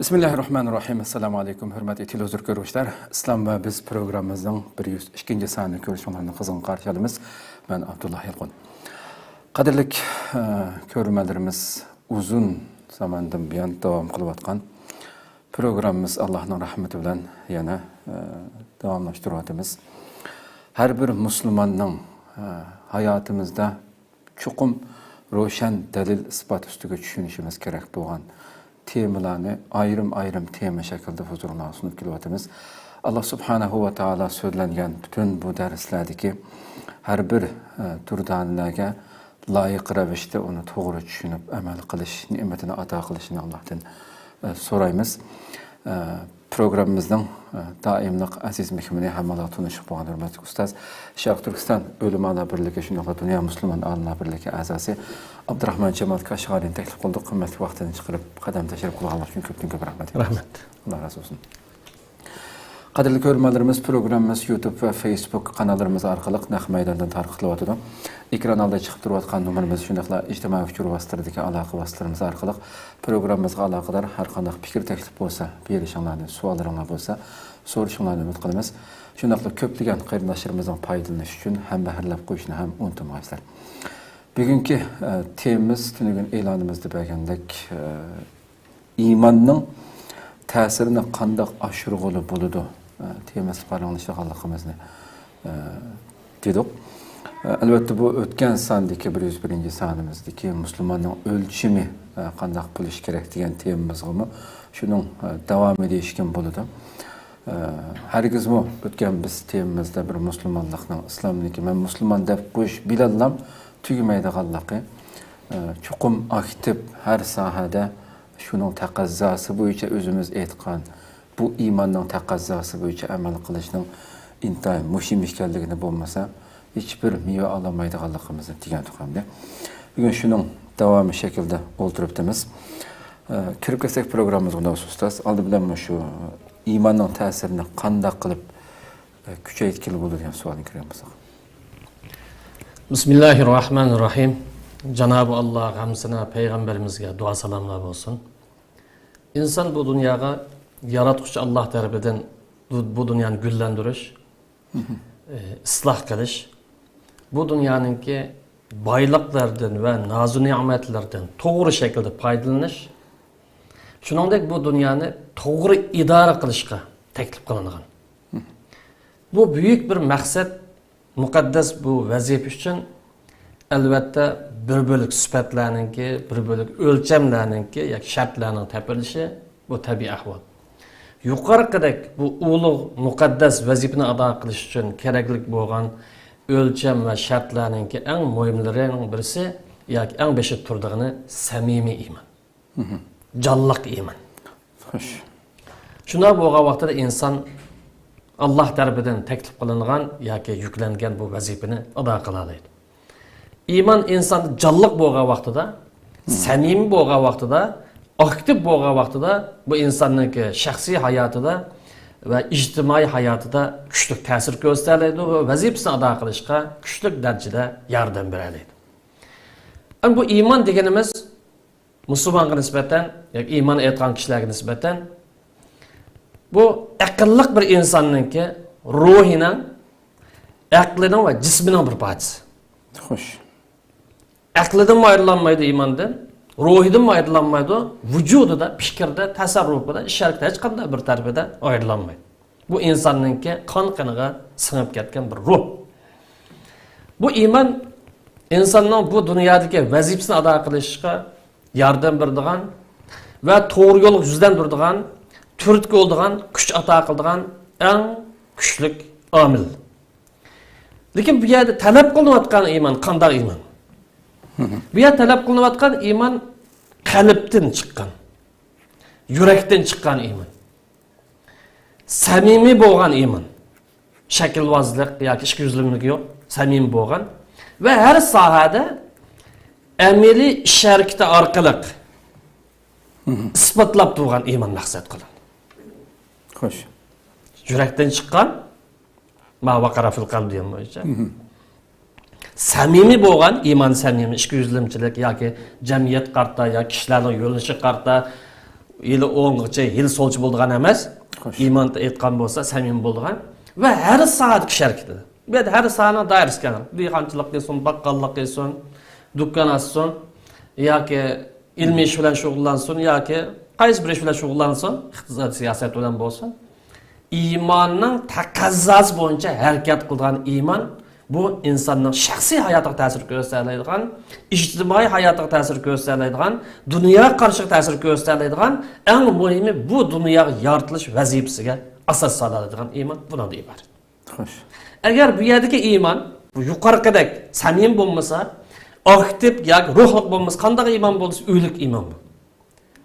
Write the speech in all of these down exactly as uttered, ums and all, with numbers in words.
بىسمىللاھىررەھمانىررەھىم. ئەسسالامۇئەلەيكۇم، ھۆرمەتلىك تېلېۋىزور كۆرۈشلەر. ئىسلام ۋە بىز پروگراممىمىزنىڭ بىر يۈز ئىككىنچى سانىنى كۆرۈشۈڭلارنى قىزغىن قارشى ئالىمىز. مەن ئابدۇللا يالقۇن. قەدىرلىك، ئە، كۆرۈرمەنلىرىمىز، ئۇزۇن زاماندىن بۇيان داۋام قىلىۋاتقان پروگراممىمىز ئاللاھنىڭ رەھمىتى بىلەن يەنە، ئە، داۋاملاشتۇرۇۋاتىمىز. ھەر بىر مۇسۇلماننىڭ، ئە، ھاياتىمىزدا چوقۇم روشەن دەلىل-ئىسپات ئۈستىگە چۈشىنىشىمىز كېرەك بولغان تېمىلارنى ئايرىم-ئايرىم تېما شەكلىدە ھۇزۇرۇڭلارغا سۇنۇپ كېلىۋاتىمىز. ئاللا سۇبھانەھۇ ۋە تائالا سۆزلەنگەن پۈتۈن بۇ دەرسلەردىكى ھەر بىر، ئە، دۇردانىلەرگە لايىق رەۋىشتە ئۇنى توغرا چۈشىنىپ ئەمەل قىلىش نېمىتىنى ئاتا قىلىشىنى ئاللاھتىن، ئە، سورايمىز. ئە، پروگراممىمىزنىڭ، ئە، دائىملىق ئەزىز مېھمىنى، ھەممىڭلار تونۇشۇپ بولغان ھۆرمەتلىك ئۇستاز، شەرقىي تۈركىستان ئۆلىمالار بىرلىكى، شۇنداقلا دۇنيا مۇسۇلمان ئالىملار بىرلىكى ئەزاسى ئابدۇراخمان جامال كاشغەرىنى تەكلىپ قىلدۇق. قىممەتلىك ۋاقتىنى چىقىرىپ، قەدەم تەشرىپ قىلغانلىقى ئۈچۈن كۆپتىن كۆپ رەھمەت. رەھمەت. ئاللا رازى بولسۇن. قەدىرلىك كۆرۈرمەنلىرىمىز، پروگراممىمىز يۇتۇب ۋە فېيسبۇك قاناللىرىمىز ئارقىلىق نەق مەيداندىن تارقىتىلىۋاتىدۇ. ئېكران ئالدىدا چىقىپ تۇرۇۋاتقان نومۇرىمىز، شۇنداقلا ئىجتىمائىي ئۇچۇر ۋاسىتىلىرىدىكى ئالاقە ۋاسىتىلىرىمىز ئارقىلىق پروگراممىمىزغا ئالاقىدار ھەر قانداق پىكىر، تەكلىپ بولسا، بېرىشىڭلارنى، سوئاللىرىڭلار بولسا، سورىشىڭلارنى ئۈمىد قىلىمىز. شۇنداقلا كۆپلىگەن قېرىنداشلىرىمىزنىڭ پايدىلىنىشى ئۈچۈن ھەمبەھىرلەپ قويۇشنى ھەم ئۇنتۇمىغايسىلەر. بۈگۈنكى، ئە، تېمىمىز تۈنۈگۈن ئېلانىمىزدا بەرگەندەك، ئە، ئىماننىڭ تەسىرىنى قانداق ئاشۇرغىلى بولىدۇ؟ ئە، تېمىسى پاراڭلىشىدىغانلىقىمىزنى، ئە، دېدۇق. ئە، ئەلۋەتتە، بۇ ئۆتكەن ساندىكى بىر يۈز بىرىنچى سانىمىزدىكى مۇسۇلماننىڭ ئۆلچىمى، ئە، قانداق بولۇشى كېرەك دېگەن تېمىمىزغىمۇ شۇنىڭ، ئە، داۋامى دېيىشكىمۇ بولىدۇ. ئە، ھەرگىزمۇ ئۆتكەن بىز تېمىمىزدا بىر مۇسۇلمانلىقنىڭ، ئىسلامنىڭكى مەن مۇسۇلمان دەپ قويۇش بىلەنلا تۈگىمەيدىغانلىقى، ئە، چوقۇم ئاكتىپ ھەر ساھەدە شۇنىڭ تەقەززاسى بويىچە ئۆزىمىز ئېيتقان بۇ ئىماننىڭ تەقەززاسى بويىچە ئەمەل قىلىشنىڭ ئىنتايىن مۇھىم ئىكەنلىكىنى بولمىسا ھېچبىر مېۋە ئالالمايدىغانلىقىمىزنى دېگەنتۇق ئەمدى. بۈگۈن شۇنىڭ داۋامى شەكلىدە ئولتۇرۇپتىمىز. ئە، كىرىپ كەتسەك پروگراممىمىزغا، ئۇنداق بولسا ئۇستاز، ئالدى بىلەن مۇشۇ ئىماننىڭ تەسىرىنى قانداق قىلىپ، ئە، كۈچەيتكىلى بولىدۇ دېگەن سوئالنى كىرگەن بولساق. بىسمىللاھىررەھمانىررەھىم. جانابى ئاللاغا ھەمسىنە پەيغەمبىرىمىزگە دۇئا سالاملار بولسۇن. ئىنسان بۇ دۇنياغا ياراتقۇچى ئاللا تەرىپىدىن بۇ، بۇ دۇنيانى گۈللەندۈرۈش، ئى، ئىسلاھ قىلىش، بۇ دۇنيانىڭكى بايلىقلىرىدىن ۋە نازۇ نېمەتلىرىدىن توغرا شەكىلدە پايدىلىنىش، شۇنىڭدەك بۇ دۇنيانى توغرا ئىدارە قىلىشقا تەكلىپ قىلىنغان. بۇ بۈيۈك بىر مەقسەت، مۇقەددەس بۇ ۋەزىپە ئۈچۈن، ئەلۋەتتە، بىر بۆلەك سۈپەتلەرنىڭكى، بىر بۆلەك ئۆلچەملەرنىڭكى ياكى شەرتلەرنىڭ تېپىلىشى، بۇ تەبىئىي ئەھۋال. يۇقىرىقىدەك بۇ ئۇلۇغ مۇقەددەس ۋەزىپىنى ئادا قىلىش ئۈچۈن كېرەكلىك بولغان ئۆلچەم ۋە شەرتلەرنىڭكى ئەڭ مۇھىملىرىنىڭ بىرسى ياكى ئەڭ بېشىدا تۇرىدىغىنى سەمىمىي ئىمان. جانلىق ئىمان. خوش. شۇنداق بولغان ۋاقتىدا ئىنسان ئاللا تەرىپىدىن تەكلىپ قىلىنغان ياكى يۈكلەنگەن بۇ ۋەزىپىنى ئادا قىلالايدۇ. ئىمان ئىنساندا جانلىق بولغان ۋاقتىدا، سەمىمىي بولغان ۋاقتىدا، ئاكتىپ بولغان ۋاقتىدا بۇ ئىنساننىڭكى شەخسىي ھاياتىدا ۋە ئىجتىمائىي ھاياتىدا كۈچلۈك تەسىر كۆرسىتەلەيدۇ ۋە ۋەزىپىسىنى ئادا قىلىشقا كۈچلۈك دەرىجىدە ياردەم بېرەلەيدۇ. ئەمما بۇ ئىمان دېگىنىمىز مۇسۇلمانغا نىسبەتەن ياكى ئىمان ئېيتقان كىشىلەرگە نىسبەتەن بۇ ئەقىللىق بىر ئىنساننىڭكى روھىنىڭ، ئەقلىنىڭ ۋە جىسمىنىڭ بىر پارچىسى. خوش. ئەقلىدىنمۇ ئايرىلالمايدۇ ئىماندىن، روھىدىنمۇ ئايرىلالمايدۇ، ۋۇجۇدىدا، پىكىردە، تەسەررۇپىدا، ئىش ھەرىكىتى ھېچقانداق بىر تەرىپىدە ئايرىلالمايدۇ. بۇ ئىنساننىڭكى قان قېنىغا سىڭىپ كەتكەن بىر روھ. بۇ ئىمان ئىنساننىڭ بۇ دۇنيادىكى ۋەزىپىسىنى ئادا قىلىشقا ياردەم بېرىدىغان ۋە توغرا يولغا يۈزلەندۈرىدىغان، تۈرتكە بولىدىغان، كۈچ ئاتا قىلىدىغان ئەڭ كۈچلۈك ئامىل. لېكىن بۇ يەردە تەلەپ قىلىنىۋاتقان ئىمان قانداق ئىمان؟ بۇ يەردە تەلەپ قىلىنىۋاتقان ئىمان قەلبتىن چىققان، يۈرەكتىن چىققان ئىمان. سەمىمىي بولغان ئىمان. شەكىلۋازلىق ياكى ئىككى يۈزلۈملۈك يوق، سەمىمىي بولغان ۋە ھەر ساھەدە ئەمەلىي ئىش ھەرىكىتى ئارقىلىق ئىسپاتلاپ تۇرغان ئىمان مەقسەت قىلىنىدۇ. خوش. يۈرەكتىن چىققان، ما وقر في القلب دېگەن بويىچە. سەمىمىي بولغان ئىمان، سەمىمىي، ئىككى يۈزلۈمچىلىك ياكى جەمئىيەتكە قارىتا ياكى كىشىلەرنىڭ يۆنىلىشىگە قارىتا ھېلى ئوڭغىچە، ھېلى سولچى بولىدىغان ئەمەس. خوش. ئىمان ئېيتقان بولسا، سەمىمىي بولىدىغان ۋە ھەر ساھەدىكى شەرىكىتى. بۇ يەردە ھەر ساھەنىڭ دائىرىسى كەڭ. دېھقانچىلىق قىلسۇن، باققاللىق قىلسۇن، دۇكان ئاچسۇن ياكى ئىلمىي ئىش بىلەن شۇغۇللانسۇن ياكى قايسى بىر ئىش بىلەن شۇغۇللانسۇن، ئىقتىساد، سىياسەت بىلەن بولسۇن، ئىماننىڭ تەقەززاسى بويىچە ھەرىكەت قىلىدىغان ئىمان، بۇ ئىنساننىڭ شەخسىي ھاياتىغا تەسىر كۆرسىتەلەيدىغان، ئىجتىمائىي ھاياتىغا تەسىر كۆرسىتەلەيدىغان، دۇنيا قارىشىغا تەسىر كۆرسىتەلەيدىغان، ئەڭ مۇھىمى بۇ دۇنياغا يارىتىلىش ۋەزىپىسىگە ئاساس سالالايدىغان ئىمان بۇنىڭدىن ئىبارەت. خوش. ئەگەر بۇ يەردىكى ئىمان بۇ يۇقىرىقىدەك سەمىمىي بولمىسا، ئاكتىپ ياكى روھلۇق بولمىسا، قانداق ئىمان بولسا، ئۆلۈك ئىمان بۇ.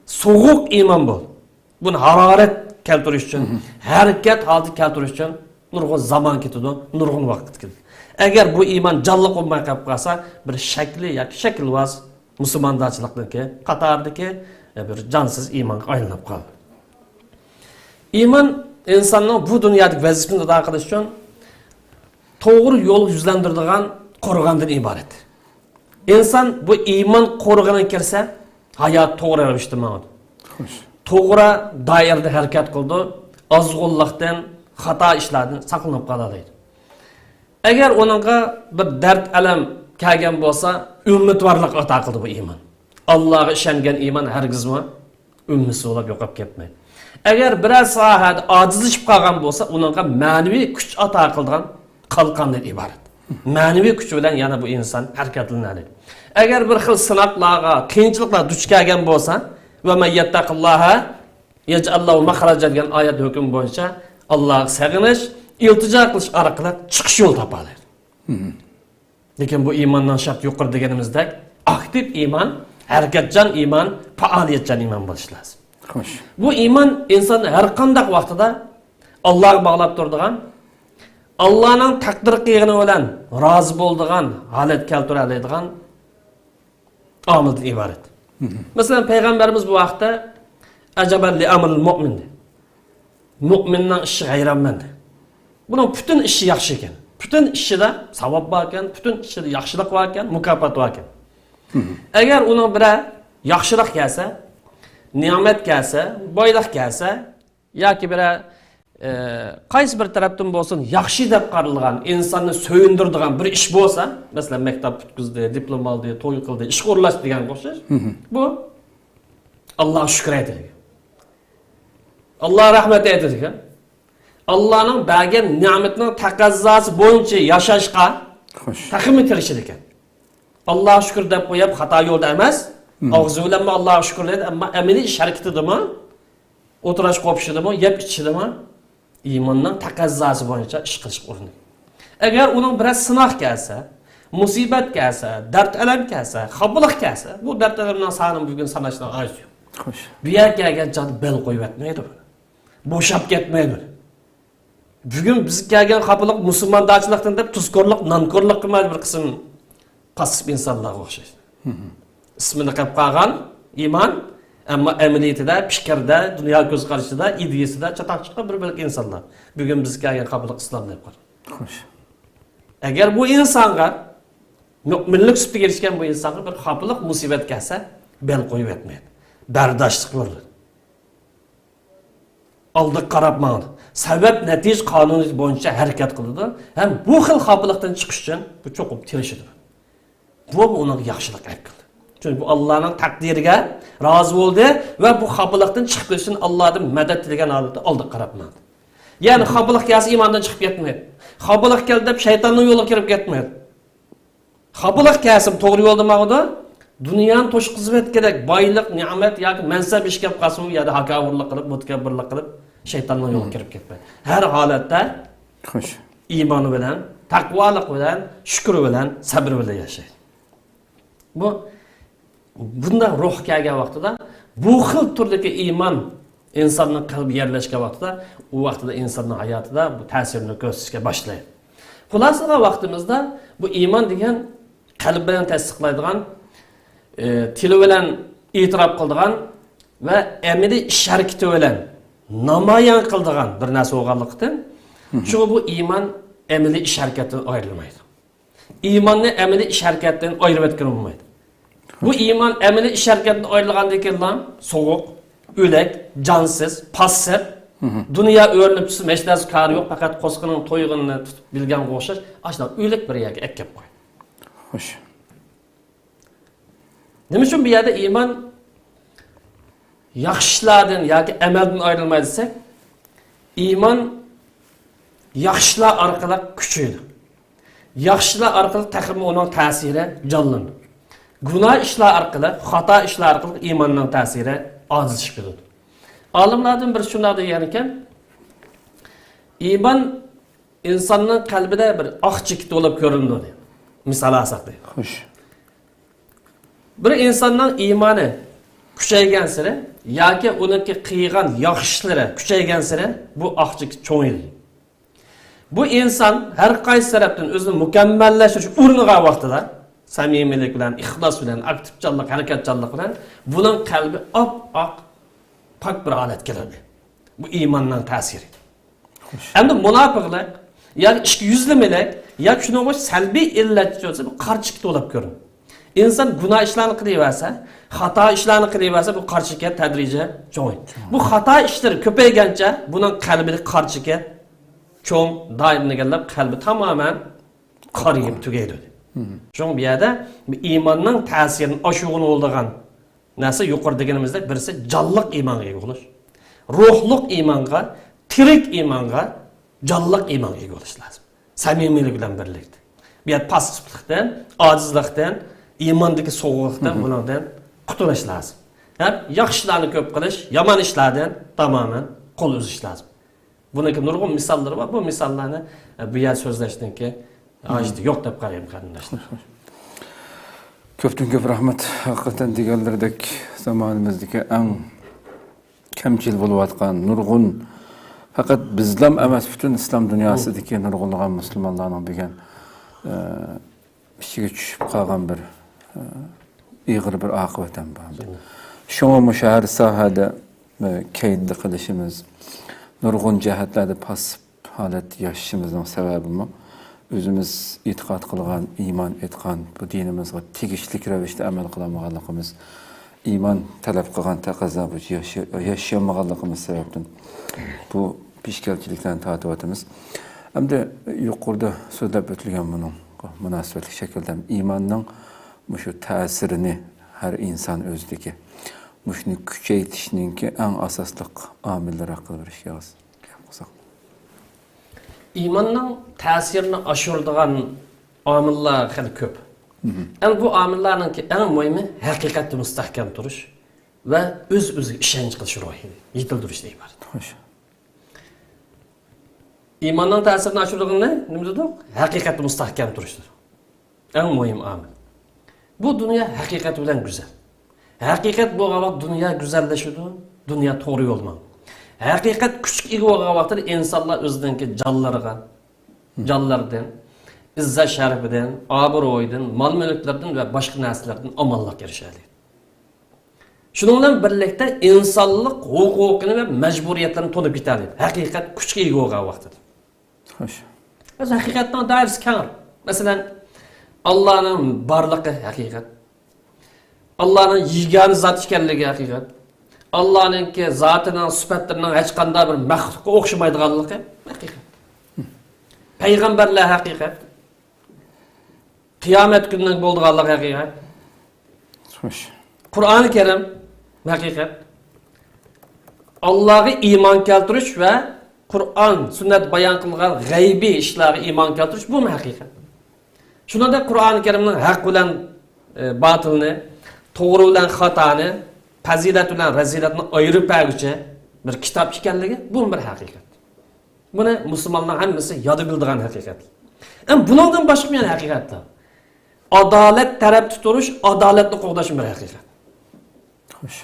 سوغۇق ئىمان بۇ. بۇنى ھارارەت كەلتۈرۈش ئۈچۈن، ھەرىكەت ھالىتىگە كەلتۈرۈش ئۈچۈن نۇرغۇن زامان كېتىدۇ، نۇرغۇن ۋاقىت كېتىدۇ. ئەگەر بۇ ئىمان جانلىق بولماي قېلىپ قالسا، بىر شەكلى ياكى شەكىلۋاز مۇسۇلماندارچىلىقنىڭكى قاتارىدىكى، ئە، بىر جانسىز ئىمانغا ئايلىنىپ قالىدۇ. ئىمان ئىنساننىڭ بۇ دۇنيادىكى ۋەزىپىسىنى ئادا قىلىش ئۈچۈن توغرا يولغا يۈزلەندۈرىدىغان قورغاندىن ئىبارەت. ئىنسان بۇ ئىمان قورغىنىغا كىرسە، ھايات توغرا رەۋىشتە ماڭىدۇ. خوش. توغرا دائىرىدە ھەرىكەت قىلىدۇ، ئازغۇنلۇقتىن، خاتا ئىشلاردىن ساقلىنىپ قالالايدۇ. ئەگەر ئۇنىڭغا بىر دەرد-ئەلەم كەلگەن بولسا، ئۈمىدۋارلىق ئاتا قىلىدۇ بۇ ئىمان. ئاللاغا ئىشەنگەن ئىمان ھەرگىزمۇ ئۈمىدسىز بولۇپ يوقاپ كەتمەيدۇ. ئەگەر بىرەر ساھەدە ئاجىزلىشىپ قالغان بولسا، ئۇنىڭغا مەنىۋى كۈچ ئاتا قىلىدىغان قالقاندىن ئىبارەت. مەنىۋى كۈچ بىلەن يەنە بۇ ئىنسان ھەرىكەتلىنەلەيدۇ. ئەگەر بىر خىل سىناقلارغا، قىيىنچىلىقلارغا دۇچ كەلگەن بولسا، ۋە مەن يەتتەقىللاھە يەجئەل لەھۇ مەخرەجەن دېگەن ئايەت ھۆكمى بويىچە ئاللاغا سېغىنىش، ئىلتىجا قىلىش ئارقىلىق چىقىش يولى تاپالايدۇ. لېكىن بۇ ئىماننىڭ شەرتى يۇقىرى دېگىنىمىزدەك ئاكتىپ ئىمان، ھەرىكەتچان ئىمان، پائالىيەتچان ئىمان بولۇشى لازىم. خوش. بۇ ئىمان ئىنساننى ھەر قانداق ۋاقتىدا ئاللاغا باغلاپ تۇرىدىغان، ئاللانىڭ تەقدىر قىلغىنى بىلەن رازى بولىدىغان ھالەت كەلتۈرەلەيدىغان ئامىلدىن ئىبارەت. مەسىلەن، پەيغەمبىرىمىز بۇ ھەقتە «ئەجەبەن لىئەمرىل مۇئمىن» دېدى. مۇئمىننىڭ ئىشىغا ھەيرانمەن دېدى. بۇنىڭ پۈتۈن ئىشى ياخشى ئىكەن. پۈتۈن ئىشىدا ساۋاب بار ئىكەن، پۈتۈن ئىشىدا ياخشىلىق بار ئىكەن، مۇكاپات بار ئىكەن. ئەگەر ئۇنىڭ بىرەر ياخشىلىق كەلسە، نېمەت كەلسە، بايلىق كەلسە، ياكى بىرەر، ئە، قايسى بىر تەرەپتىن بولسۇن ياخشى دەپ قارالغان، ئىنساننى سۆيۈندۈرىدىغان بىر ئىش بولسا، مەسىلەن، مەكتەپ پۈتكۈزدى، دىپلوم ئالدى، توي قىلدى، ئىشقا ئورۇنلاشتى دېگەن ئوخشاش. بۇ ئاللاغا شۈكۈر ئېيتىدىكەن. ئاللاغا رەھمەت ئېيتىدىكەن. ئاللانىڭ بەرگەن نېمىتىنىڭ تەقەززاسى بويىچە ياشاشقا خوش. تېخىمۇ تىرىشىدىكەن. ئاللاغا شۈكۈر دەپ قويۇپ، خاتا يولدا ئەمەس، ئاغزى بىلەنمۇ ئاللاغا شۈكۈر دەيدۇ، ئەمما ئەمەلىي ئىش ھەرىكىتىدىمۇ، ئولتۇرۇش قوپۇشىدىمۇ، يەپ ئىچىشىدىمۇ ئىماننىڭ تەقەززاسى بويىچە ئىش قىلىشقا ئۇرۇنىدۇ. ئەگەر ئۇنىڭ بىرەر سىناق كەلسە، مۇسىبەت كەلسە، دەرد-ئەلەم كەلسە، خاپىلىق كەلسە، بۇ دەرد-ئەلەمنىڭ سانىنى بۈگۈن ساناشنىڭ ھاجىتى يوق. خوش. بۇ يەرگە كەلگەن چاغدا بەل قويۇۋەتمەيدۇ. بوشاپ كەتمەيدۇ. بۈگۈن بىزگە كەلگەن خاپىلىق مۇسۇلماندارچىلىقتىن دەپ تۇزكورلۇق، نانكورلۇق قىلمايدۇ بىر قىسىم پاسسىپ ئىنسانلارغا ئوخشايدۇ. ئىسمىنى قىلىپ قالغان ئىمان، ئەمما ئەمەلىيىتىدە، پىكىردە، دۇنيا كۆز قارىشىدا، ئىدىيىسىدە چاتاق چىققان بىر بۆلەك ئىنسانلار. بۈگۈن بىزگە كەلگەن خاپىلىق ئىسلام دەپ قارىدۇ. خوش. ئەگەر بۇ ئىنسانغا، مۆمىنلىك سۈپىتىگە ئېرىشكەن بۇ ئىنسانغا بىر خاپىلىق، مۇسىبەت كەلسە، بەل قويۇۋەتمەيدۇ. بەرداشلىق بىلدۈرىدۇ. ئالدىغا قاراپ ماڭىدۇ. سەۋەب نەتىجە قانۇنى بويىچە ھەرىكەت قىلىدۇ ھەم بۇ خىل خاپىلىقتىن چىقىش ئۈچۈن بۇ چوقۇم تىرىشىدۇ. بۇ ئۇنىڭغا ياخشىلىق ئەپ كېلىدۇ. چۈنكى بۇ ئاللانىڭ تەقدىرىگە رازى بولدى ۋە بۇ خاپىلىقتىن چىقىپ كېتىش ئۈچۈن ئاللادىن مەدەت تىلىگەن ھالەتتە ئالدىغا قاراپ ماڭدى. يەنى خاپىلىق كەلسە ئىماندىن چىقىپ كەتمەيدۇ. خاپىلىق كەلدى دەپ شەيتاننىڭ يولىغا كىرىپ كەتمەيدۇ. خاپىلىق كەلسىمۇ توغرا يولدا ماڭىدۇ. دۇنيانى توشقۇزۇۋەتكۈدەك بايلىق، نېمەت ياكى مەنسەپ ئىش كەپ قالسىمۇ، ئۇ يەردە ھاكاۋۇرلۇق قىلىپ، مۇتەكەببۇرلۇق قىلىپ، شەيتاننىڭ يولىغا كىرىپ كەتمەيدۇ. ھەر ھالەتتە خوش. ئىمانى بىلەن، تەقۋالىق بىلەن، شۈكرى بىلەن، سەبرى بىلەن ياشايدۇ. بۇ بۇنداق روھ كەلگەن ۋاقتىدا، بۇ خىل تۈردىكى ئىمان ئىنساننىڭ قەلبىگە يەرلەشكەن ۋاقتىدا، ئۇ ۋاقتىدا ئىنساننىڭ ھاياتىدا بۇ تەسىرىنى كۆرسىتىشكە باشلايدۇ. خۇلاسىلىغان ۋاقتىمىزدا بۇ ئىمان دېگەن قەلب بىلەن تەستىقلايدىغان، ئى، تىلى بىلەن ئېتىراپ قىلىدىغان ۋە ئەمەلىي ئىش ھەرىكىتى بىلەن نامايان قىلىدىغان بىر نەرسە بولغانلىقتىن، شۇڭا بۇ ئىمان ئەمەلىي ئىش ھەرىكەتتىن ئايرىلمايدۇ. ئىماننى ئەمەلىي ئىش ھەرىكەتتىن ئايرىۋەتكىلى بولمايدۇ. بۇ ئىمان ئەمەلىي ئىش ھەرىكەتتىن ئايرىلغاندىن كېيىنلا سوغۇق، ئۆلەك، جانسىز، پاسسىپ، دۇنيا ئۆرۈلۈپ چۈشسە، ھېچ نەرسە كارى يوق، پەقەت قورسىقىنىڭ تويغىنىنى تۇتۇپ بىلگەنگە ئوخشاش، ئاشۇنداق ئۆلۈك بىر يەرگە ئەكەپ قوي. خوش. نېمە ئۈچۈن بۇ يەردە ئىمان ياخشى ئىشلاردىن ياكى ئەمەلدىن ئايرىلمايدۇ دېسەك، ئىمان ياخشى ئىشلار ئارقىلىق كۈچىيىدۇ. ياخشى ئىشلار ئارقىلىق تېخىمۇ ئۇنىڭ تەسىرى جانلىنىدۇ. گۇناھ ئىشلار ئارقىلىق، خاتا ئىشلار ئارقىلىق ئىماننىڭ تەسىرى ئاجىزلىشىپ كېتىدۇ. ئالىملاردىن بىرسى شۇنداق دېگەنىكەن، ئىمان ئىنساننىڭ قەلبىدە بىر ئاق چېكىت بولۇپ كۆرۈنىدۇ، دەيدۇ. مىسال ئالساق، دەيدۇ. خوش. بىر ئىنساننىڭ ئىمانى كۈچەيگەنسېرى ياكى ئۇنىڭكى قىلغان ياخشى ئىشلىرى كۈچەيگەنسېرى بۇ ئاق چېكىت چوڭىيىدۇ. بۇ ئىنسان ھەر قايسى تەرەپتىن ئۆزىنى مۇكەممەللەشتۈرۈش ئۇرۇنغان ۋاقتىدا، سەمىمىيلىك بىلەن، ئىخلاس بىلەن، ئاكتىپچانلىق، ھەرىكەتچانلىق بىلەن بۇنىڭ قەلبى ئاپئاق، پاك بىر ھالەتكە كېلىدۇ. بۇ ئىماننىڭ تەسىرى. ئەمدى مۇناپىقلىق ياكى ئىككى يۈزلىمىلىك ياكى شۇنىڭغا ئوخشاش سەلبىي ئىللەت بولسا، بۇ قارا چېكىت بولۇپ كۆرۈنىدۇ. ئىنسان گۇناھ ئىشلارنى قىلىۋەرسە، خاتا ئىشلارنى قىلىۋەرسە، بۇ قارا چېكىت تەدرىجىي چوڭىيىدۇ. بۇ خاتا ئىشلىرى كۆپەيگەنچە بۇنىڭ قەلبىدىكى قارا چېكىت چوڭ، دائىم دېگەندەك قەلبى تامامەن قارىيىپ تۈگەيدۇ. شۇڭا بۇ يەردە بۇ ئىماننىڭ تەسىرىنى ئاشۇرغىلى بولىدىغان نەرسە يۇقىرىدا دېگىنىمىزدەك بىرسى جانلىق ئىمانغا ئىگە بولۇش. روھلۇق ئىمانغا، تىرىك ئىمانغا، جانلىق ئىمانغا ئىگە بولۇش لازىم. سەمىمىيلىك بىلەن بىرلىكتە. بۇ يەردە پاسسىپلىقتىن، ئاجىزلىقتىن، ئىماندىكى سوغۇقلۇقتىن، بۇنىڭدىن قۇتۇلۇش لازىم. ھەم ياخشى ئىشلارنى كۆپ قىلىش، يامان ئىشلاردىن تامامەن قول ئۈزۈش لازىم. بۇنىڭكى نۇرغۇن مىساللىرى بار. بۇ مىساللارنى، ئە، بۇ يەردە سۆزلەشنىڭكى ھاجىتى يوق دەپ قارايمەن، قېرىنداشلار. كۆپتىن كۆپ رەھمەت. ھەقىقەتەن دېگەنلىرىدەك زامانىمىزدىكى ئەڭ كەمچىل بولۇۋاتقان نۇرغۇن، پەقەت بىزلام ئەمەس، پۈتۈن ئىسلام دۇنياسىدىكى نۇرغۇنلىغان مۇسۇلمانلارنىڭ بۈگۈن، ئە، ئىچىگە چۈشۈپ قالغان بىر، ئە، ئېغىر بىر ئاقىۋەت ھەم بار. شۇڭا مۇشۇ ھەر ساھەدە، ئە، كەيدىدە قېلىشىمىز، نۇرغۇن جەھەتلەردە پاسسىپ ھالەتتە ياشىشىمىزنىڭ سەۋەبىمۇ ئۆزىمىز ئېتىقاد قىلغان، ئىمان ئېيتقان بۇ دىنىمىزغا تېگىشلىك رەۋىشتە ئەمەل قىلالمىغانلىقىمىز، ئىمان تەلەپ قىلغان تەقەززا بويىچە ياشا-، ياشىيالمىغانلىقىمىز سەۋەبتىن بۇ پېشكەلچىلىكلەرنى تارتىۋاتىمىز. ئەمدى يۇقىرىدا سۆزلەپ ئۆتۈلگەن بۇنىڭغا مۇناسىۋەتلىك شەكىلدە ئىماننىڭ مۇشۇ تەسىرىنى ھەر ئىنسان ئۆزىدىكى مۇشۇنى كۈچەيتىشنىڭكى ئەڭ ئاساسلىق ئامىللىرى ھەققىدە بىر ئىككى ئېغىز گەپ قىلساق. ئىماننىڭ تەسىرىنى ئاشۇرىدىغان ئامىللار خېلى كۆپ. ئەمما بۇ ئامىللارنىڭكى ئەڭ مۇھىمى ھەقىقەتتە مۇستەھكەم تۇرۇش ۋە ئۆز-ئۆزىگە ئىشەنچ قىلىش روھىنى يېتىلدۈرۈشتىن ئىبارەت. خوش. ئىماننىڭ تەسىرىنى ئاشۇرىدىغىنى نېمە دېدۇق؟ ھەقىقەتتە مۇستەھكەم تۇرۇشتۇر. ئەڭ مۇھىم ئامىل. بۇ دۇنيا ھەقىقەت بىلەن گۈزەل. ھەقىقەت بولغان ۋاقىت دۇنيا گۈزەللىشىدۇ، دۇنيا توغرا يول ماڭىدۇ. ھەقىقەت كۈچكە ئىگە بولغان ۋاقىتتا ئىنسانلار ئۆزىنىڭكى جانلىرىغا، جانلىرىدىن، ئىززەت شەرىپىدىن، ئابرۇيىدىن، مال مۈلۈكلىرىدىن ۋە باشقا نەرسىلەردىن ئامانلىققا ئېرىشەلەيدۇ. شۇنىڭ بىلەن بىرلىكتە ئىنسانلىق ھوقۇقىنى ۋە مەجبۇرىيەتلىرىنى تونۇپ يېتەلەيدۇ. ھەقىقەت كۈچكە ئىگە بولغان ۋاقتىدا. خوش. بىز ھەقىقەتنىڭ دائىرىسى كەڭ. مەسىلەن، ئاللانىڭ بارلىقى ھەقىقەت. ئاللانىڭ يېگانە زات ئىكەنلىكى ھەقىقەت. ئاللانىڭكى زاتىنىڭ سۈپەتلىرىنىڭ ھەرقانداق بىر مەخلۇققا ئوخشىمايدىغانلىقى ھەقىقەت. پەيغەمبەرلەر ھەقىقەت. قىيامەت كۈنىنىڭ بولىدىغانلىقى ھەقىقەت. خوش. قۇرئانى كەرىم ھەقىقەت. ئاللاغا ئىمان كەلتۈرۈش ۋە قۇرئان، سۈننەت بايان قىلغان غەيبىي ئىشلارغا ئىمان كەلتۈرۈش، بۇمۇ ھەقىقەت. شۇنىڭدەك قۇرئانى كەرىمنىڭ ھەق بىلەن، ئى، باتىلنى، توغرا بىلەن خاتانى، پەزىلەت بىلەن رەزىلەتنى ئايرىپ بەرگۈچى بىر كىتاب ئىكەنلىكى، بۇمۇ بىر ھەقىقەت. بۇنى مۇسۇلمانلار ھەممىسى ياد بىلىدىغان ھەقىقەت. ئەمما بۇنىڭدىن باشقا يەنە ھەقىقەتلەر. ئادالەت تەرەپتە تۇرۇش، ئادالەتنى قوغداش بىر ھەقىقەت. خوش.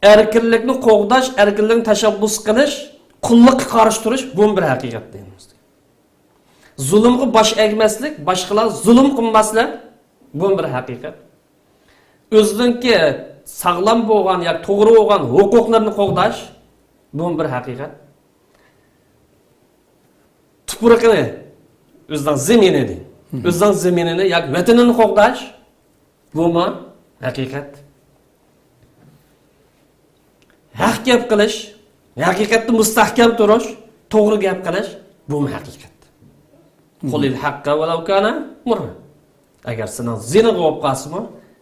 ئەركىنلىكنى قوغداش، ئەركىنلىكنى تەشەببۇس قىلىش، قۇللۇققا قارشى تۇرۇش، بۇمۇ بىر ھەقىقەت دىنىمىزدە. زۇلۇمغا باش ئەگمەسلىك، باشقىلار زۇلۇم قىلماسلىق، بۇمۇ بىر ھەقىقەت. ئۆزىنىڭكى ساغلام بولغان ياكى توغرا بولغان ھوقۇقلىرىنى قوغداش، بۇمۇ بىر ھەقىقەت. تۇپرىقىنى، ئۆزىنىڭ زېمىنىنى، ئۆزىنىڭ زېمىنىنى ياكى ۋەتىنىنى قوغداش، بۇمۇ ھەقىقەت. ھەق گەپ قىلىش، ھەقىقەتتە مۇستەھكەم تۇرۇش، توغرا گەپ قىلىش، بۇمۇ ھەقىقەت. قۇلىل ھەققە ۋەلەۋ كانە مۇررا. ئەگەر سېنىڭ زېنىڭ بولۇپ قالسىمۇ،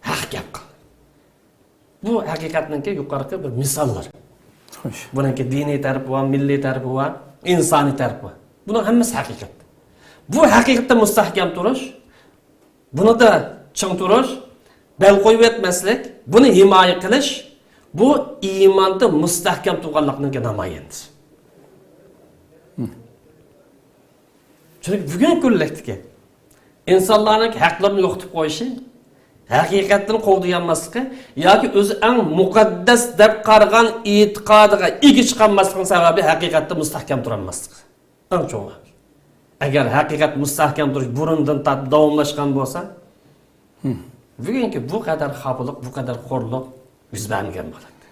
ھەق گەپ قىل. بۇ ھەقىقەتنىڭكى يۇقىرىقى بىر مىساللىرى. خوش. بۇنىڭكى دىنىي تەرىپى بار، مىللىي تەرىپى بار، ئىنسانىي تەرىپى بار. بۇنىڭ ھەممىسى ھەقىقەت. بۇ ھەقىقەتتە مۇستەھكەم تۇرۇش، بۇنىڭدا چىڭ تۇرۇش، بەل قويۇۋەتمەسلىك، بۇنى ھىمايە قىلىش، بۇ ئىماندا مۇستەھكەم تۇرغانلىقنىڭكى نامايەندىسى. چۈنكى بۈگۈنكى كۈنلۈكتىكى ئىنسانلارنىڭ ھەقلىرىنى يوقىتىپ قويۇشى، ھەقىقەتتىن قوغدىيالماسلىقى ياكى ئۆزى ئەڭ مۇقەددەس دەپ قارىغان ئېتىقادىغا ئىگە چىقالماسلىقىنىڭ سەۋەبى ھەقىقەتتە مۇستەھكەم تۇرالماسلىقى. ئەڭ چوڭ. ئەگەر ھەقىقەت مۇستەھكەم تۇرۇش بۇرۇندىن تارتىپ داۋاملاشقان بولسا، بۈگۈنكى بۇ قەدەر خاپىلىق، بۇ قەدەر خورلۇق يۈز بەرمىگەن بولاتتى.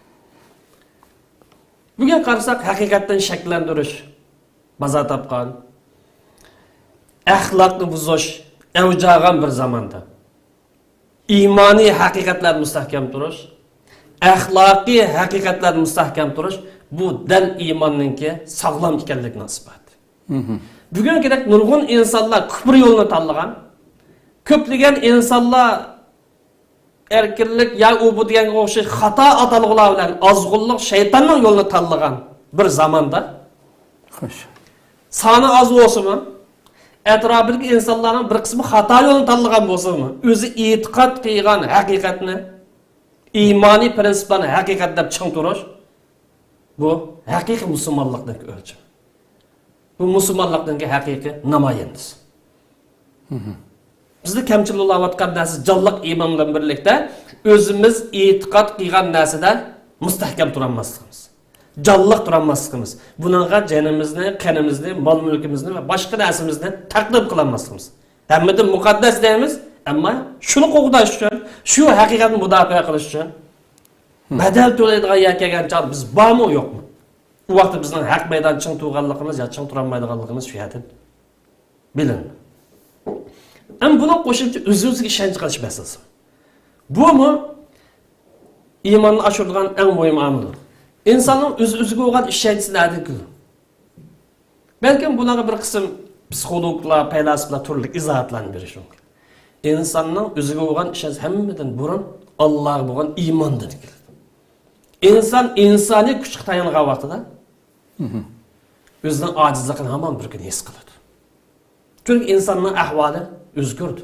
بۈگۈن قارىساق، ھەقىقەتتىن شەكىللەندۈرۈش بازار تاپقان، ئەخلاقنى بۇزۇش ئەۋج ئالغان بىر زاماندا، ئىمانىي ھەقىقەتلەردە مۇستەھكەم تۇرۇش، ئەخلاقىي ھەقىقەتلەردە مۇستەھكەم تۇرۇش، بۇ دەل ئىماننىڭكى ساغلام ئىكەنلىكىنىڭ ئىسپاتى. بۈگۈنكىدەك نۇرغۇن ئىنسانلار كۇپر يولىنى تاللىغان، كۆپلىگەن ئىنسانلار ئەركىنلىك يا ئۇ بۇ دېگەنگە ئوخشاش خاتا ئاتالغۇلار بىلەن ئازغۇنلۇق شەيتاننىڭ يولىنى تاللىغان بىر زاماندا، خوش، سانى ئاز بولسىمۇ، ئەتراپىدىكى ئىنسانلارنىڭ بىر قىسمى خاتا يولنى تاللىغان بولسىمۇ، ئۆزى ئېتىقاد قىلغان ھەقىقەتنى، ئىمانىي پىرىنسىپلارنى ھەقىقەت دەپ چىڭ تۇرۇش، بۇ ھەقىقىي مۇسۇلمانلىقنىڭكى ئۆلچىمى. بۇ مۇسۇلمانلىقنىڭكى ھەقىقىي نامايەندىسى. بىزدە كەمچىل بولاۋاتقان نەرسە جانلىق ئىمان بىلەن بىرلىكتە ئۆزىمىز ئېتىقاد قىلغان نەرسىدە مۇستەھكەم تۇرالماسلىقىمىز. جانلىق تۇرالماسلىقىمىز. بۇنىڭغا جېنىمىزنى، قېنىمىزنى، مال-مۈلكىمىزنى ۋە باشقا نەرسىمىزنى تەقدىم قىلالماسلىقىمىز. ھەممىدىن مۇقەددەس دەيمىز، ئەمما شۇنى قوغداش ئۈچۈن، شۇ ھەقىقەتنى مۇداپىئە قىلىش ئۈچۈن بەدەل تۆلەيدىغان يەر كەلگەن چاغدا بىز بارمۇ، يوقمۇ؟ ئۇ ۋاقىتتا بىزنىڭ ھەق مەيدان چىڭ تۇرغانلىقىمىز يا چىڭ تۇرالمايدىغانلىقىمىز شۇ يەردىن بىلىنىدۇ. ئەمما بۇنىڭ قوشۇمچە ئۆز-ئۆزىگە ئىشەنچ قىلىش مەسىلىسى. بۇمۇ ئىماننى ئاشۇرىدىغان ئەڭ مۇھىم ئامىلدۇر. ئىنساننىڭ ئۆز-ئۆزىگە بولغان ئىشەنچى نەدىن كېلىدۇ؟ بەلكىم بۇلارغا بىر قىسىم پسىخولوگلار، پەيلاسوپلار تۈرلۈك ئىزاھاتلارنى بېرىشى مۇمكىن. ئىنساننىڭ ئۆزىگە بولغان ئىشەنچى ھەممىدىن بۇرۇن ئاللاغا بولغان ئىماندىن كېلىدۇ. ئىنسان ئىنسانىي كۈچكە تايانغان ۋاقتىدا ئۆزىنىڭ ئاجىزلىقىنى ھامان بىر كۈنى ھېس قىلىدۇ. چۈنكى ئىنساننىڭ ئەھۋالى ئۆزگىرىدۇ.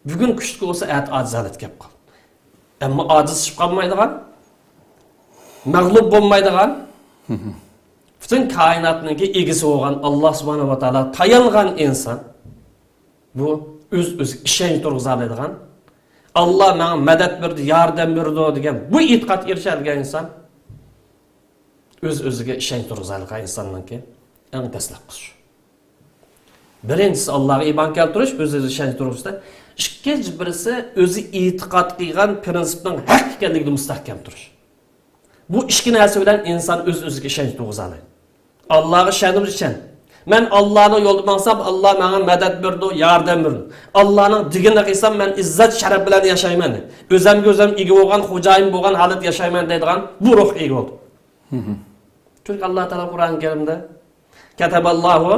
بۈگۈن كۈچلۈك بولسا، ئەتە ئاجىز ھالەتكە كېلىپ قالىدۇ. ئەمما ئاجىزلىشىپ قالمايدىغان، مەغلۇپ بولمايدىغان، پۈتۈن كائىناتنىڭكى ئىگىسى بولغان ئاللا سۇبھانەھۇ ۋە تائالا تايانغان ئىنسان، بۇ ئۆز-ئۆزىگە ئىشەنچ تۇرغۇزالايدىغان، ئاللا ماڭا مەدەت بېرىدۇ، ياردەم بېرىدۇ دېگەن بۇ ئېتىقادقا ئېرىشەلىگەن ئىنسان ئۆز-ئۆزىگە ئىشەنچ تۇرغۇزالىغان ئىنساننىڭكى ئەڭ دەسلەپكىسى شۇ. بىرىنچىسى، ئاللاغا ئىمان كەلتۈرۈش، ئۆز-ئۆزىگە ئىشەنچ تۇرغۇزۇشتا. ئىككىنچى بىرسى، ئۆزى ئېتىقاد قىلغان پىرىنسىپنىڭ ھەق ئىكەنلىكىدە مۇستەھكەم تۇرۇش. بۇ ئىككى نەرسە بىلەن ئىنسان ئۆز-ئۆزىگە ئىشەنچ تۇرغۇزالايدۇ. ئاللاغا ئىشەندىم، ئىشەن. مەن ئاللانىڭ يولىدا ماڭسام، ئاللا ماڭا مەدەت بېرىدۇ، ياردەم بېرىدۇ. ئاللانىڭ دېگىنىنى قىلسام، مەن ئىززەت شەرەپ بىلەن ياشايمەن. ئۆزۈمگە ئۆزۈم ئىگە بولغان، خوجايىن بولغان ھالەتتە ياشايمەن دەيدىغان بۇ روھقا ئىگە بولدى. چۈنكى ئاللا تائالا قۇرئان كەرىمدە، كەتەبەللاھۇ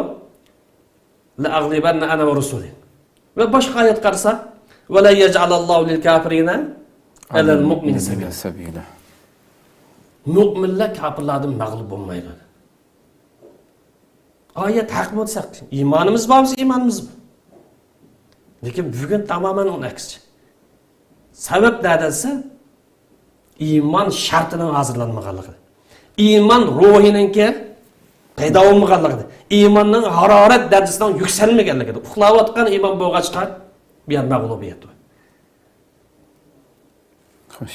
لەئەغلىبەننە ئەنە ۋە رۇسۇلى. ۋە باشقا ئايەت قارىسا، ۋە لەن يەجئەلەللاھۇ لىل كافىرىنە ئەلەل مۇئمىنىنە سەبىلە. سەبىلە. مۆمىنلەر كاپىرلاردىن مەغلۇپ بولمايدۇ. ئايەت ھەق بولسا، ئىمانىمىز بار بولسا، ئىمانىمىز بار. لېكىن بۈگۈن تامامەن ئۇنىڭ ئەكسىچە. سەۋەب نەدە دېسە، ئىمان شەرتىنىڭ ھازىرلانمىغانلىقى، ئىمان روھىنىڭكى پەيدا بولمىغانلىقى، ئىماننىڭ ھارارەت دەرىجىسىنىڭ يۈكسەلمىگەنلىكىدە، ئۇخلاۋاتقان ئىمان بولغاچقا، بۇ يەر مەغلۇبىيەت. خوش.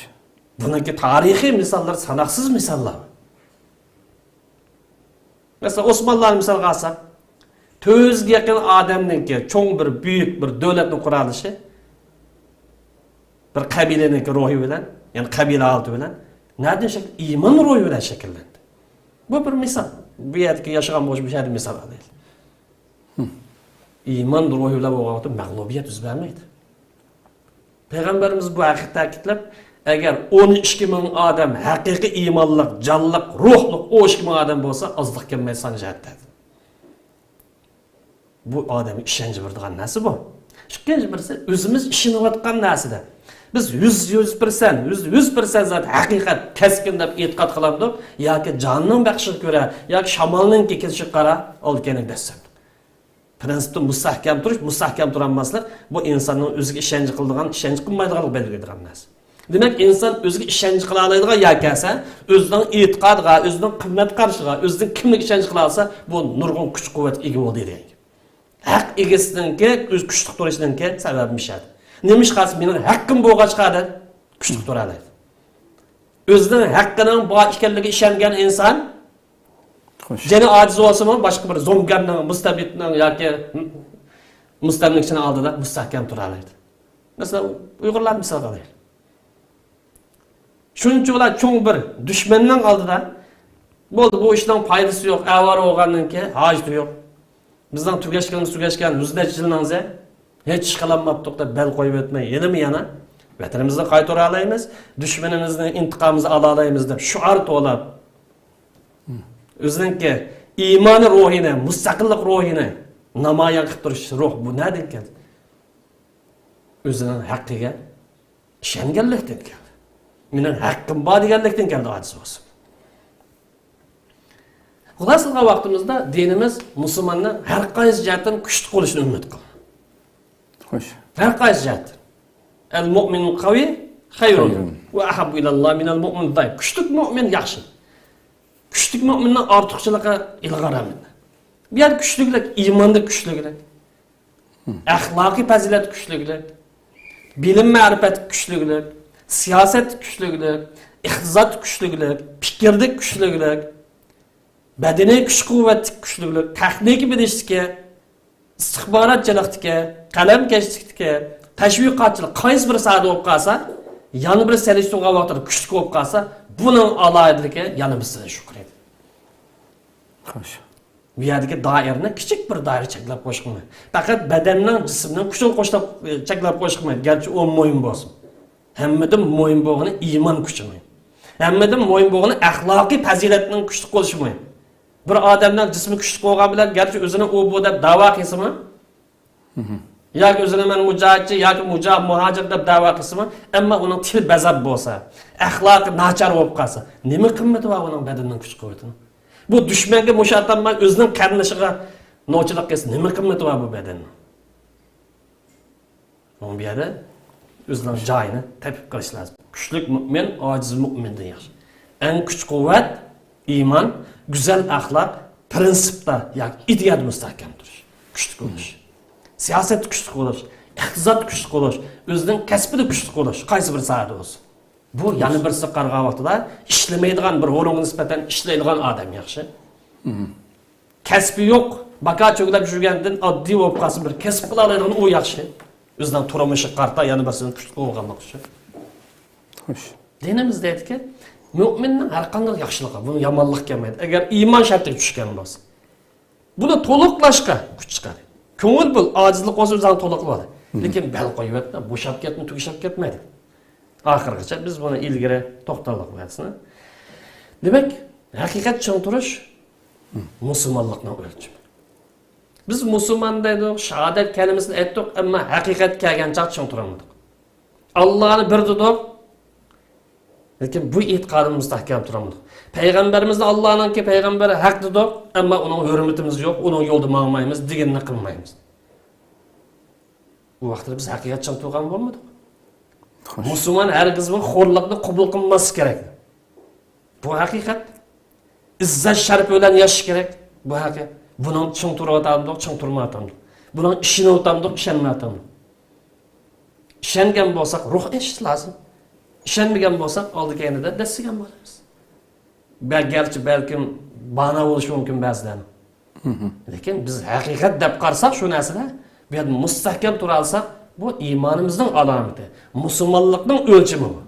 بۇنىڭكى تارىخىي مىساللار ساناقسىز مىساللار. مەسىلەن، ئوسمانلارنى مىسالغا ئالساق، تۆت يۈزگە يېقىن ئادەمنىڭكى چوڭ بىر، بۈيۈك بىر دۆلەتنى قۇرالىشى، بىر قەبىلىنىڭكى روھى بىلەن، يەنى قەبىلە ھالىتى بىلەن، نەدىن شەكىل؟ ئىمان روھى بىلەن شەكىللەندى. بۇ بىر مىسال. بۇ يەردىكى ياشىغان بولۇش، بۇ شەھەردە مىسال ئالايلى. ئىمان روھى بىلەن بولغان ۋاقىتتا مەغلۇبىيەت يۈز بەرمەيدۇ. پەيغەمبىرىمىز بۇ ھەقىقەتنى تەكىتلەپ، ئەگەر ئون ئىككى مىڭ ئادەم ھەقىقىي ئىمانلىق، جانلىق، روھلۇق ئون ئىككى مىڭ ئادەم بولسا، ئازلىق كەلمەي سان جەھەتتە. بۇ ئادەمگە ئىشەنچ بېرىدىغان نەرسە بۇ. ئىككىنچى بىرسى، ئۆزىمىز ئىشىنىۋاتقان نەرسىدە. بىز يۈز، يۈز پىرسەنت، يۈز، يۈز پىرسەنت زات ھەقىقەت، كەسكىن دەپ ئېتىقاد قىلامدۇق ياكى جاننىڭ بېقىشىغا كۆرە ياكى شامالنىڭكى كېتىشىگە قارا، ئالدى كەينىگە دەسسەم. پرىنسىپتا مۇستەھكەم تۇرۇش، مۇستەھكەم تۇرالماسلىق، بۇ ئىنساننىڭ ئۆزىگە ئىشەنچ قىلىدىغان، ئىشەنچ قىلمايدىغانلىقىنى بەلگىلەيدىغان نەرسە. دېمەك، ئىنسان ئۆزىگە ئىشەنچ قىلالايدىغان يەرگە كەلسە، ئۆزىنىڭ ئېتىقادىغا، ئۆزىنىڭ قىممەت قارىشىغا، ئۆزىنىڭ كىملىكىگە ئىشەنچ قىلالىسا، بۇ نۇرغۇن كۈچ-قۇۋۋەتكە ئىگە بولدى دېگەن گەپ. ھەق ئىگىسىنىڭكى ئۆز كۈچلۈك تۇرۇشىنىڭكى سەۋەبى مۇشۇ. نېمىشقا دېسە، مېنىڭ ھەققىم بولغاچقا دەپ كۈچلۈك تۇرالايدۇ. ئۆزىنىڭ ھەققىنىڭ بار ئىكەنلىكىگە ئىشەنگەن ئىنسان خوش. جېنى ئاجىز بولسىمۇ، باشقا بىر زومىگەرنىڭ، مۇستەبىتنىڭ ياكى مۇستەملىكىچىنىڭ ئالدىدا مۇستەھكەم تۇرالايدۇ. مەسىلەن، ئۇيغۇرلارنى مىسالغا ئالايلى. شۇنچىۋالا چوڭ بىر دۈشمەننىڭ ئالدىدا، بولدى، بۇ ئىشنىڭ پايدىسى يوق، ئاۋارە بولغاندىن كېيىن ھاجىتى يوق. بىزنىڭ تۈگەشكىنىمىز تۈگەشكەن، يۈز نەچچە يىلنىڭ ئىزى، ھېچ ئىش قىلالماپتۇق دەپ بەل قويۇۋەتمەي، يەنىمۇ يەنە ۋەتىنىمىزنى قايتۇرالايمىز، دۈشمىنىمىزنىڭ ئىنتىقامىمىزنى ئالالايمىز دەپ شوئار توۋلاپ، ئۆزىنىڭكى ئىمانىي روھىنى، مۇستەقىللىق روھىنى نامايان قىلىپ تۇرۇش روھ، بۇ نەدىن كەلدى؟ ئۆزىنىڭ ھەققىگە ئىشەنگەنلىكتىن كەلدى. مېنىڭ ھەققىم بار دېگەنلىكتىن كەلدى، ئاجىز بولسۇن. خۇلاسە قىلغان ۋاقتىمىزدا دىنىمىز مۇسۇلماننى ھەر قايسى جەھەتتىن كۈچلۈك بولۇشىنى ئۈمىد قىلغان. خوش. ھەر قايسى جەھەتتىن. ئەل مۇئمىنۇل قەۋىي خەيرۇن خەيرۇن. ۋە ئەھەببۇ ئىلەللاھ مىنەل مۇئمىن زەئىپ. كۈچلۈك مۇئمىن ياخشى. كۈچلۈك مۇئمىننىڭ ئارتۇقچىلىقى ئىلغار ئەمەس. بۇ يەردە كۈچلۈكلۈك، ئىماندا كۈچلۈكلۈك، ئەخلاقىي پەزىلەت كۈچلۈكلۈك، بىلىم مەرىپەت كۈچلۈكلۈك، سىياسەت كۈچلۈكلۈك، ئىقتىساد كۈچلۈكلۈك، پىكىردە كۈچلۈكلۈك، بەدىنىي كۈچ-قۇۋۋەتلىك كۈچلۈكلۈك، تېخنىكا بىلىشتىكى، ئىستىخباراتچىلىقتىكى، قەلەمكەشلىكتىكى، تەشۋىقاتچىلىق قايسى بىر ساھەدە بولۇپ قالسا، يەنە بىر سېلىشتۇرغان ۋاقتىدا كۈچلۈك بولۇپ قالسا، بۇنىڭ ئالاھىدىلىكى يەنە بىر سىر شۇكرى. خوش. بۇ يەردىكى دائىرىنى كىچىك بىر دائىرە چەكلەپ قويۇشقىمۇ؟ پەقەت بەدەننىڭ، جىسىمنىڭ كۈچىنى قوشلاپ، چەكلەپ قويۇشقىمۇ؟ گەرچە ئۇ مۇھىم بولسۇن. ھەممىدىن مۇھىم بولغىنى ئىمان كۈچى مۇھىم. ھەممىدىن مۇھىم بولغىنى ئەخلاقىي پەزىلەتنىڭ كۈچلۈك بولۇشى مۇھىم. بىر ئادەمنىڭ جىسمى كۈچلۈك بولغان بىلەن، گەرچە ئۆزىنى ئۇ بۇ دەپ دەۋا قىلسىمۇ، ياكى ئۆزىنى مەن مۇجاھىدچى ياكى مۇجا-، مۇھاجىر دەپ دەۋا قىلسىمۇ، ئەمما ئۇنىڭ تىلى بەزەپ بولسا، ئەخلاقى ناچار بولۇپ قالسا، نېمە قىممىتى بار ئۇنىڭ بەدىنىنىڭ كۈچ-قۇۋۋىتىنىڭ؟ بۇ دۈشمەنگە مۇشت ئاتالماي، ئۆزىنىڭ قېرىندىشىغا نوچىلىق قىلسا، نېمە قىممىتى بار بۇ بەدەننىڭ؟ ئۇنىڭ بۇ يەردە ئۆزىنىڭ جايىنى تېپىپ قېلىش لازىم. كۈچلۈك مۆمىن ئاجىز مۆمىندىن ياخشى. ئەڭ كۈچ-قۇۋۋەت ئىمان، گۈزەل ئەخلاق، پىرىنسىپتا ياكى ئىدىيەدە مۇستەھكەم تۇرۇش، كۈچلۈك بولۇش، سىياسەتتە كۈچلۈك بولۇش، ئىقتىسادتا كۈچلۈك بولۇش، ئۆزىنىڭ كەسپىدە كۈچلۈك بولۇش، قايسى بىر ساھەدە بولسۇن. بۇ يەنە بىرسىگە قارىغان ۋاقتىدا ئىشلىمەيدىغان، بىر ئورۇنغا نىسبەتەن ئىشلەيدىغان ئادەم ياخشى. كەسپى يوق، باكا چۆگىلەپ يۈرگەندىن ئاددىي بولۇپ قالسۇن، بىر كەسىپ قىلالايدىغان ئۇ ياخشى. ئۆزىنىڭ تۇرمۇشىغا قارىتا يەنە بىرسىنى كۈچلۈك بولغانلىقى ئۈچۈن. خوش. دىنىمىز دەيدىكى، مۆمىننىڭ ھەر قانداق ياخشىلىقى، بۇنى يامانلىق كەلمەيدۇ. ئەگەر ئىمان شەرتىگە چۈشكەن بولسا. بۇنى تولۇقلاشقا كۈچ چىقىرىدۇ. كۆڭۈل بۆل، ئاجىزلىق بولسا ئۆزۈڭ تولۇقلىۋال. لېكىن بەل قويۇۋەتمە، بوشاپ كەتمە، تۈگىشىپ كەتمە. ئاخىرغىچە بىز بۇنى ئىلگىرى توختالدۇق بۇ ھەدىسنى. دېمەك، ھەقىقەت چىڭ تۇرۇش مۇسۇلمانلىقنىڭ ئۆلچىمى. بىز مۇسۇلمان دەيدۇق، شاھادەت كەلىمىسىنى ئېيتتۇق، ئەمما ھەقىقەتكە كەلگەن چاغ چىڭ تۇرالمىدۇق. ئاللانى بىر دېدۇق، لېكىن بۇ ئېتىقادىمىز مۇستەھكەم تۇرالمىدۇق. پەيغەمبىرىمىزنى ئاللانىڭكى پەيغەمبىرى ھەق دېدۇق، ئەمما ئۇنىڭ ھۆرمىتىمىز يوق، ئۇنىڭ يولىدا ماڭمايمىز، دېگىنىنى قىلمايمىز. بۇ ۋاقىتتا بىز ھەقىقەت چىڭ تۇرغان بولمىدۇق. خوش. مۇسۇلمان ھەرگىزمۇ خورلۇقنى قوبۇل قىلماسلىقى كېرەك. بۇ ھەقىقەت. ئىززەت شەرىپى بىلەن ياشاش كېرەك. بۇ ھەقىقەت. بۇنىڭ چىڭ تۇرۇۋاتامدۇق، چىڭ تۇرمايۋاتامدۇق. بۇنىڭ ئىشىنىۋاتامدۇق، ئىشەنمەيۋاتامدۇق. ئىشەنگەن بولساق روھ ئېچىش لازىم. ئىشەنمىگەن بولساق ئالدى كەينىدە دەسسىگەن بولىمىز. بە-، گەرچە بەلكىم بانا بولۇشى مۇمكىن بەزىلەرنىڭ. لېكىن بىز ھەقىقەت دەپ قارىساق شۇ نەرسىدە، بۇ يەردە مۇستەھكەم تۇرالىساق، بۇ ئىمانىمىزنىڭ ئالامىتى. مۇسۇلمانلىقنىڭ ئۆلچىمى بۇ.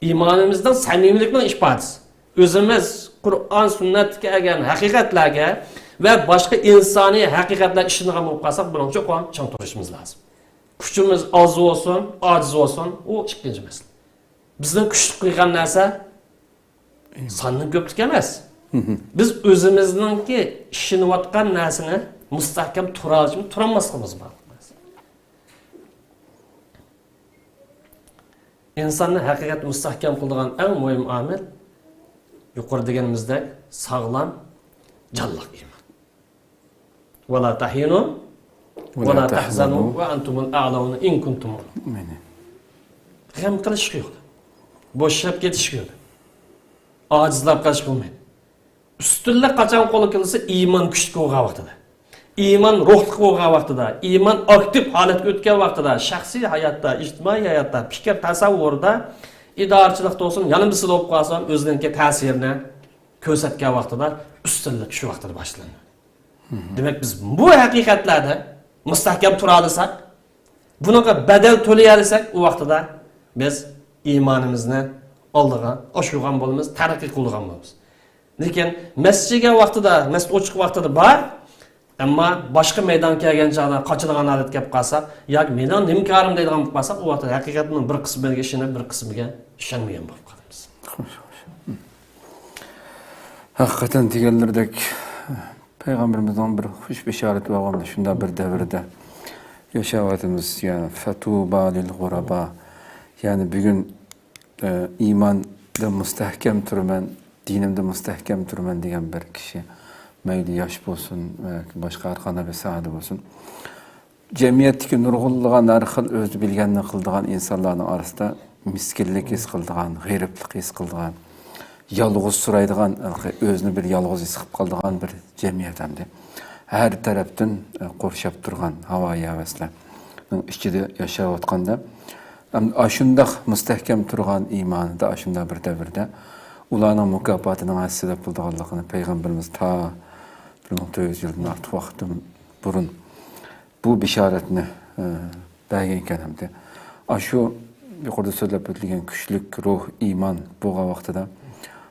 ئىمانىمىزنىڭ سەمىمىيلىكنىڭ ئىپادىسى. ئۆزىمىز قۇرئان، سۈننەتتىكى كەلگەن ھەقىقەتلەرگە ۋە باشقا ئىنسانىي ھەقىقەتلەرگە ئىشىنىدىغان بولۇپ قالساق، بۇنىڭ چوقۇم چىڭ تۇرۇشىمىز لازىم. كۈچىمىز ئاز بولسۇن، ئاجىز بولسۇن، ئۇ ئىككىنچى مەسىلە. بىزنىڭ كۈچلۈك قىلغان نەرسە ساننىڭ كۆپلۈكى ئەمەس. بىز ئۆزىمىزنىڭكى ئىشىنىۋاتقان نەرسىنى مۇستەھكەم تۇرالىشىمىز، تۇرالماسلىقىمىز بار. ئىنساننى ھەقىقەتەن مۇستەھكەم قىلىدىغان ئەڭ مۇھىم ئامىل، يۇقىرىدا دېگىنىمىزدەك، ساغلام، جانلىق ئىمان. «ولا تهنوا ولا تحزنوا وأنتم الأعلون إن كنتم مؤمنين.» غەم قىلىشقا يوق. بوشاپ كېتىشكە يوق. ئاجىزلاپ قېلىشقا بولمايدۇ. ئۈستۈنلۈك قاچان قولغا كېلىدۇ؟ ئىمان كۈچلۈك بولغان ۋاقتىدا. ئىمان روھلۇق بولغان ۋاقتىدا. ئىمان ئاكتىپ ھالەتكە ئۆتكەن ۋاقتىدا. شەخسىي ھاياتتا، ئىجتىمائىي ھاياتتا، پىكىر تەسەۋۋۇردا، ئىدارىچىلىكتە بولسۇن، يەنە بىرسىدە بولۇپ قالسۇن، ئۆزىنىڭكى تەسىرىنى كۆرسەتكەن ۋاقتىدا ئۈستۈنلۈك شۇ ۋاقتىدا باشلىنىدۇ. دېمەك، بىز بۇ ھەقىقەتلەردە مۇستەھكەم تۇرالىساق، بۇنىڭغا بەدەل تۆلىيەلىسەك، ئۇ ۋاقتىدا بىز ئىمانىمىزنى ئالدىغا ئاشۇرغان بولىمىز، تەرەققىي قىلغان بولىمىز. لېكىن مەسچىت كىرگەن ۋاقتىدا، مەسچىت ئوچۇق ۋاقتىدا بار، ئەمما باشقا مەيدان كەلگەن چاغدا قاچىدىغان ھالەتكە كەپ قالساق، ياكى مېنىڭ نېمە كارىم دەيدىغان بولۇپ قالساق، ئۇ ۋاقىتتا ھەقىقەتنىڭ بىر قىسمىگە ئىشىنىپ، بىر قىسمىگە ئىشەنمىگەن بولۇپ قالىمىز. خوش، خوش. ھەقىقەتەن دېگەنلىرىدەك، پەيغەمبىرىمىزنىڭ بىر خۇش بېشارىتى بار، شۇنداق بىر دەۋردە ياشاۋاتىمىز. يەنى، «فەتۇبا لىل غۇرابا.» يەنى بۈگۈن، ئە، ئىماندا مۇستەھكەم تۇرىمەن، دىنىمدا مۇستەھكەم تۇرىمەن دېگەن بىر كىشى، مەيلى ياش بولسۇن، ياكى باشقا ھەر قانداق بىر ساھەدە بولسۇن، جەمئىيەتتىكى نۇرغۇنلىغان ھەر خىل ئۆزى بىلگەننى قىلىدىغان ئىنسانلارنىڭ ئارىسىدا مىسكىنلىك ھېس قىلىدىغان، غېرىبلىق ھېس قىلىدىغان، يالغۇزسىرايدىغان، ئۆزىنى بىر يالغۇز ھېس قىلىپ قالىدىغان بىر جەمئىيەت ئەمدى. ھەر تەرەپتىن قورشاپ تۇرغان ھاۋايى ھەۋەسلەرنىڭ ئىچىدە ياشاۋاتقاندا، ئەمدى ئاشۇنداق مۇستەھكەم تۇرغان ئىمانىدا، ئاشۇنداق بىر دەۋردە ئۇلارنىڭ مۇكاپاتىنىڭ ھەسسىلەپ بولىدىغانلىقىنى پەيغەمبىرىمىز تا بىر مىڭ تۆت يۈز يىلدىن ئارتۇق ۋاقىتتىن بۇرۇن بۇ بېشارەتنى، ئە، بەرگەنكەن ھەمدە. ئاشۇ يۇقىرىدا سۆزلەپ ئۆتۈلگەن كۈچلۈك روھ، ئىمان بولغان ۋاقتىدا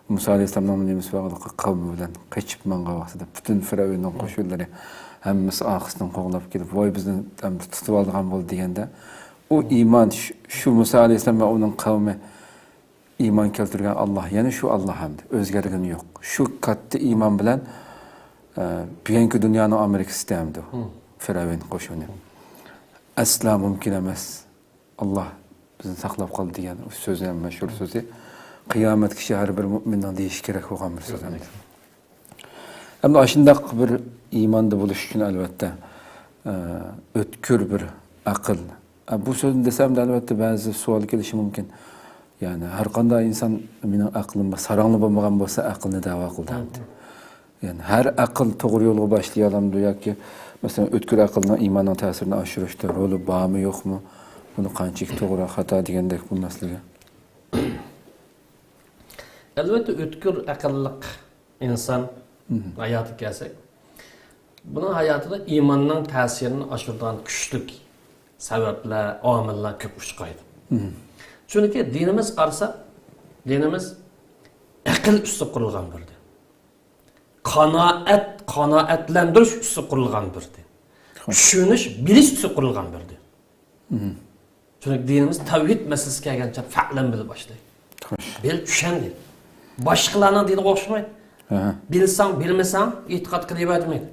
مۇسا ئەلەيھىسسالامنىڭ نېمىسى بار، قەۋمى بىلەن قېچىپ ماڭغان ۋاقتىدا پۈتۈن فىرئەۋننىڭ قوشۇنلىرى ھەممىسى ئارقىسىدىن قوغلاپ كېلىپ، «ۋاي، بىزنى ئەمدى تۇتۇۋالىدىغان بولدى» دېگەندە، ئۇ ئىمان شۇ، شۇ مۇسا ئەلەيھىسسالام ۋە ئۇنىڭ قەۋمى ئىمان كەلتۈرگەن ئاللاھ يەنە شۇ ئاللاھ ھەمدە ئۆزگەرگىنى يوق. شۇ كاتتا ئىمان بىلەن، ئە، بۈگۈنكى دۇنيانىڭ ئامېرىكىسى دەمدۇ. فىرئەۋن قوشۇنى. ئەسلا مۇمكىن ئەمەس. «ئاللاھ بىزنى ساقلاپ قالدى» دېگەن سۆزى ھەم مەشھۇر سۆزى. قىيامەتكىچە ھەر بىر مۇئمىننىڭ دېيىشى كېرەك بولغان بىر سۆز ئەمدى. ئەمدى ئاشۇنداق بىر ئىماندا بولۇش ئۈچۈن، ئەلۋەتتە، ئە، ئۆتكۈر بىر ئەقىل. ئە، بۇ سۆزنى دېسەم، ئەلۋەتتە، بەزى سوئال كېلىشى مۇمكىن. يەنى، ھەر قانداق ئىنسان، «مېنىڭ ئەقلىم بار، ساراڭلا بولمىغان بولسا، ئەقىلنى دەۋا قىل» دەمدى. يەنى، ھەر ئەقىل توغرا يولغا باشلىيالامدۇ ياكى، مەسىلەن، ئۆتكۈر ئەقىلنىڭ ئىماننىڭ تەسىرىنى ئاشۇرۇشتا رولى بارمۇ، يوقمۇ؟ بۇنى قانچىلىك توغرا، خاتا دېگەندەك بۇ مەسىلىگە. ئەلۋەتتە، ئۆتكۈر ئەقىللىق ئىنسان ھاياتىغا كەلسەك، بۇنىڭ ھاياتىدا ئىماننىڭ تەسىرىنى ئاشۇرىدىغان كۈچلۈك سەۋەبلەر، ئامىللار كۆپ ئۇچرايدۇ. چۈنكى دىنىمىز قارىساق، دىنىمىز ئەقىل ئۈستىگە قۇرۇلغان بىر دىن. قانائەت، قانائەتلەندۈرۈش ئۈستىگە قۇرۇلغان بىر دىن. چۈشىنىش، بىلىش ئۈستىگە قۇرۇلغان بىر دىن. چۈنكى دىنىمىز تەۋھىد مەسىلىسى كەلگەنچە فەئلەم بىلىپ باشلايدۇ. خوش. بىل، چۈشەن دەيدۇ. باشقىلارنىڭ دىنىغا ئوخشىمايدۇ. بىلسەڭ، بىلمىسەڭ، ئېتىقاد قىلىۋەر دېمەيدۇ.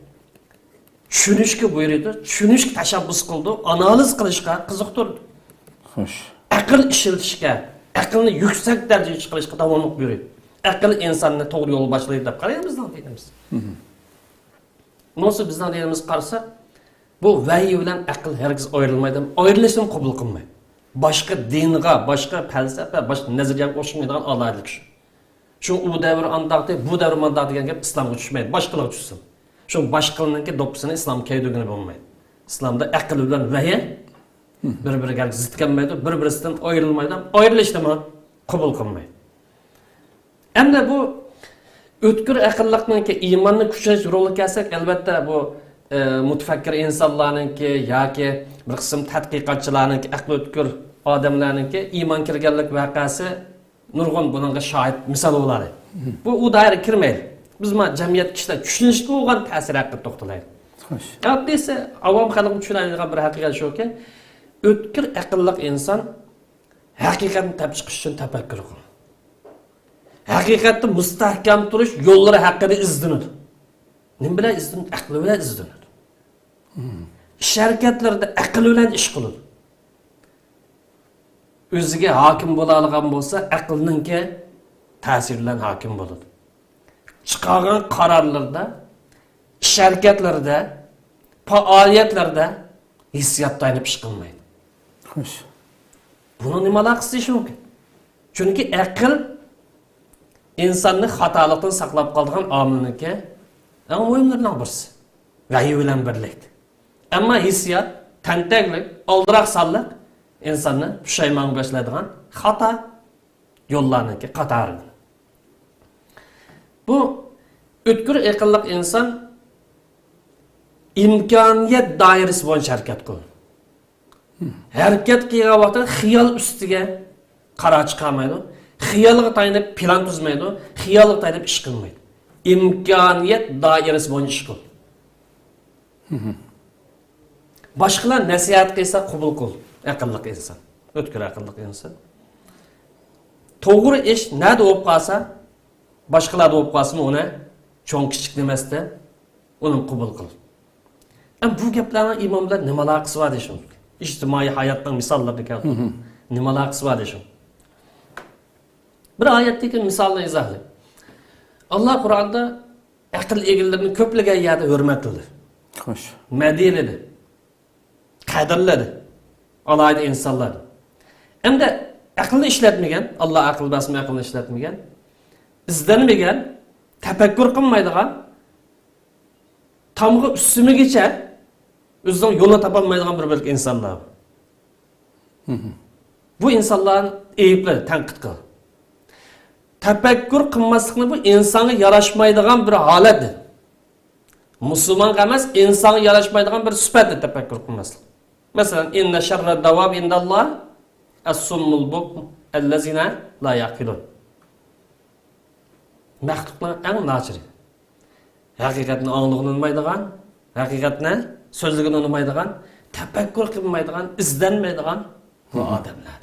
چۈشىنىشكە بۇيرۇيدۇ، چۈشىنىشكە تەشەببۇس قىلىدۇ، ئانالىز قىلىشقا قىزىقتۇرىدۇ. خوش. ئەقىل ئىشلىتىشكە، ئەقىلنى يۈكسەك دەرىجىگە چىقىرىشقا داۋاملىق بۇيرۇيدۇ. ئەقىل ئىنساننى توغرا يولغا باشلايدۇ دەپ قارايدۇ بىزنىڭ دىنىمىز. بولمىسا بىزنىڭ دىنىمىزغا قارىساق، بۇ ۋەھىي بىلەن ئەقىل ھەرگىز ئايرىلمايدۇ، ئايرىلىشنى قوبۇل قىلمايدۇ. باشقا دىنغا، باشقا پەلسەپە، باشقا نەزەرىيەگە ئوخشىمايدىغان ئالاھىدىلىك شۇ. شۇ ئۇ دەۋر ئانداقتى، بۇ دەۋر مانداق دېگەن گەپ ئىسلامغا چۈشمەيدۇ، باشقىلارغا چۈشسۇن. شۇ باشقىلارنىڭكى دوپپىسىنى ئىسلامغا كىيدۈرگىلى بولمايدۇ. ئىسلامدا ئەقىل بىلەن ۋەھىي بىر-بىرىگە زىت كەلمەيدۇ، بىر-بىرسىدىن ئايرىلمايدۇ، ئايرىلىشنىمۇ قوبۇل قىلمايدۇ. ئەمدى بۇ ئۆتكۈر ئەقىللىقنىڭكى ئىماننى كۈچەيتىش رولىغا كەلسەك، ئەلۋەتتە، بۇ، ئە، مۇتەپەككۇر ئىنسانلارنىڭكى ياكى بىر قىسىم تەتقىقاتچىلارنىڭكى، ئەقلى ئۆتكۈر ئادەملەرنىڭكى ئىمان كىرگەنلىك ۋەقەسى نۇرغۇن بۇنىڭغا شاھىت مىسال بولارى. بۇ، ئۇ دائىرىگە كىرمەيلى. بىز مانا جەمئىيەت كىشىلەر چۈشىنىشكە بولغان تەسىر ھەققىدە توختىلايلى. خوش. ئاددىيسى، ئاۋام خەلقنىڭ چۈشىنەلەيدىغان بىر ھەقىقەت شۇكى، ئۆتكۈر ئەقىللىق ئىنسان ھەقىقەتنى تېپىپ چىقىش ئۈچۈن تەپەككۇر قىلىدۇ. ھەقىقەتتە مۇستەھكەم تۇرۇش يوللىرى ھەققىدە ئىزدىنىدۇ. نېمە بىلەن ئىزدىنىدۇ؟ ئەقىل بىلەن ئىزدىنىدۇ. ئىش ھەرىكەتلىرىدە ئەقىل بىلەن ئىش قىلىدۇ. ئۆزىگە ھاكىم بولالىغان بولسا، ئەقىلنىڭكى تەسىرى بىلەن ھاكىم بولىدۇ. چىقارغان قارارلىرىدا، ئىش ھەرىكەتلىرىدە، پائالىيەتلىرىدە ھېسسىياتقا تايىنىپ ئىش قىلمايدۇ. خوش. بۇنىڭ نېمە ئالاقىسى دېيىشى مۇمكىن؟ چۈنكى ئەقىل ئىنساننى خاتالىقتىن ساقلاپ قالىدىغان ئامىلنىڭكى ئەڭ مۇھىملىرىنىڭ بىرسى. ۋەھىي بىلەن بىرلىكتە. ئەمما ھېسسىيات، تەنتەكلىك، ئالدىراقسانلىق ئىنساننى پۇشايمانغا باشلايدىغان خاتا يوللارنىڭكى قاتارىدىن. بۇ ئۆتكۈر ئەقىللىق ئىنسان ئىمكانىيەت دائىرىسى بويىچە ھەرىكەت قىلىدۇ. ھەرىكەت قىلغان ۋاقتىدا خىيال ئۈستىگە قارار چىقارمايدۇ. خىيالغا تايىنىپ پىلان تۈزمەيدۇ. خىيالغا تايىنىپ ئىش قىلمايدۇ. ئىمكانىيەت دائىرىسى بويىچە ئىش قىلىدۇ. باشقىلار نەسىھەت قىلسا قوبۇل قىل، ئەقىللىق ئىنسان، ئۆتكۈر ئەقىللىق ئىنسان. توغرا ئىش نەدە بولۇپ قالسا، باشقىلاردا بولۇپ قالسىمۇ ئۇنى چوڭ كىچىك دېمەستە، ئۇنى قوبۇل قىل. ئەمما بۇ گەپلەرنىڭ ئىمان بىلەن نېمە ئالاقىسى بار دېيىشىڭ مۇمكىن. ئىجتىمائىي ھاياتنىڭ مىساللىرىنى كەلتۈرۈپ، نېمە ئالاقىسى بار دېيىشىڭ. بىر ئايەتتىكى مىسالنى ئىزاھلاي. ئاللا قۇرئاندا ئەقىل ئىگىلىرىنى كۆپلىگەن يەردە ھۆرمەتلىدى. خوش. مەدھىيەلىدى. قەدىرلىدى. ئالاھىدە ئىنسانلار. ئەمدى ئەقىلنى ئىشلەتمىگەن، ئاللا ئەقىل بەرسىمۇ ئەقىلنى ئىشلەتمىگەن، ئىزدەنمىگەن، تەپەككۇر قىلمايدىغان، تامغا ئۈسسىمىگىچە ئۆزىنىڭ يولىنى تاپالمايدىغان بىر بۆلەك ئىنسانلار. بۇ ئىنسانلارنى ئەيىبلىدى، تەنقىد قىلدى. تەپەككۇر قىلماسلىقنى بۇ ئىنسانغا ياراشمايدىغان بىر ھالەت دېدى. مۇسۇلمانغا ئەمەس، ئىنسانغا ياراشمايدىغان بىر سۈپەت دېدى تەپەككۇر قىلماسلىق. مەسىلەن، ئىننە شەررە داۋاب ئىنداللا ئەسسۇممۇل بۇكمۇ ئەللەزىنە لا يەقىلۇن. مەخلۇقنىڭ ئەڭ ناچىرى. ھەقىقەتنى ئاڭلىغىلى ئۇنىمايدىغان، ھەقىقەتنى سۆزلىگىلى ئۇنىمايدىغان، تەپەككۇر قىلمايدىغان، ئىزدەنمەيدىغان بۇ ئادەملەر.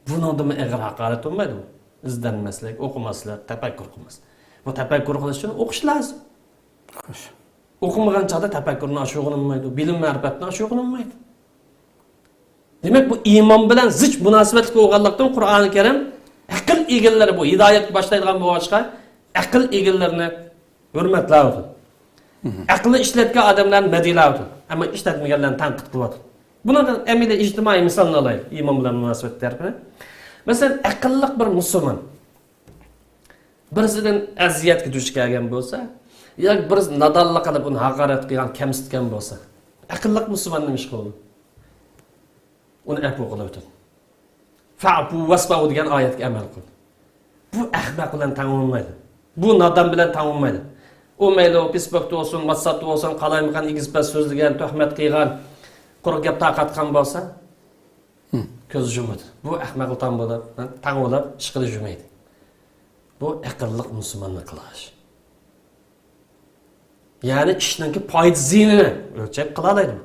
بۇنىڭدىنمۇ ئېغىر ھاقارەت بولمايدۇ. ئىزدەنمەسلىك، ئوقۇماسلىق، تەپەككۇر قىلماس. بۇ تەپەككۇر قىلىش ئۈچۈن ئوقۇش لازىم. خوش. ئوقۇمىغان چاغدا تەپەككۇرنى ئاشۇرغىلى بولمايدۇ، بىلىم مەرىپەتنى ئاشۇرغىلى بولمايدۇ. دېمەك، بۇ ئىمان بىلەن زىچ مۇناسىۋەتلىك بولغانلىقتىن، قۇرئانى كەرىم ئەقىل ئىگىلىرى بۇ ھىدايەتكە باشلايدىغان بولغاچقا، ئەقىل ئىگىلىرىنى ھۆرمەتلەۋاتىدۇ. ئەقلىنى ئىشلەتكەن ئادەملەرنى مەدھىيلەۋاتىدۇ. ئەمما ئىشلەتمىگەنلەرنى تەنقىد قىلىۋاتىدۇ. بۇنىڭدىن ئەمەلىي ئىجتىمائىي مىسالنى ئالايلى، ئىمان بىلەن مۇناسىۋەت تەرىپىنى. مەسىلەن، ئەقىللىق بىر مۇسۇلمان بىرسىدىن ئەزىيەتكە دۇچ كەلگەن بولسا، ياكى بىرسى نادانلىق قىلىپ ئۇنى ھاقارەت قىلغان، كەمسىتكەن بولسا، ئەقىللىق مۇسۇلمان نېمە ئىش قىلىدۇ؟ ئۇنى ئەپۇ قىلىۋېتىدۇ. فەئپۇ ۋەسپەھۇ دېگەن ئايەتكە ئەمەل قىل. بۇ ئەخمەق بىلەن تەڭ بولمايدۇ. بۇ نادان بىلەن تەڭ بولمايدۇ. ئۇ مەيلى ئۇ پېسبۇكتا بولسۇن، ۋاتساپتا بولسۇن، قالايمىقان ئېگىز-پەس سۆزلىگەن، تۆھمەت قىلغان، قۇرۇق گەپ تارقاتقان بولسا، كۆز يۇمىدۇ. بۇ ئەخمەقلىقتىن بولۇپ، تەڭ بولۇپ ئىشقىلىپ يۈرمەيدۇ. بۇ ئەقىللىق مۇسۇلماننىڭ قىلىش. يەنى ئىشنىڭكى پايدا زىيىنىنى ئۆلچەپ قىلالايدۇ.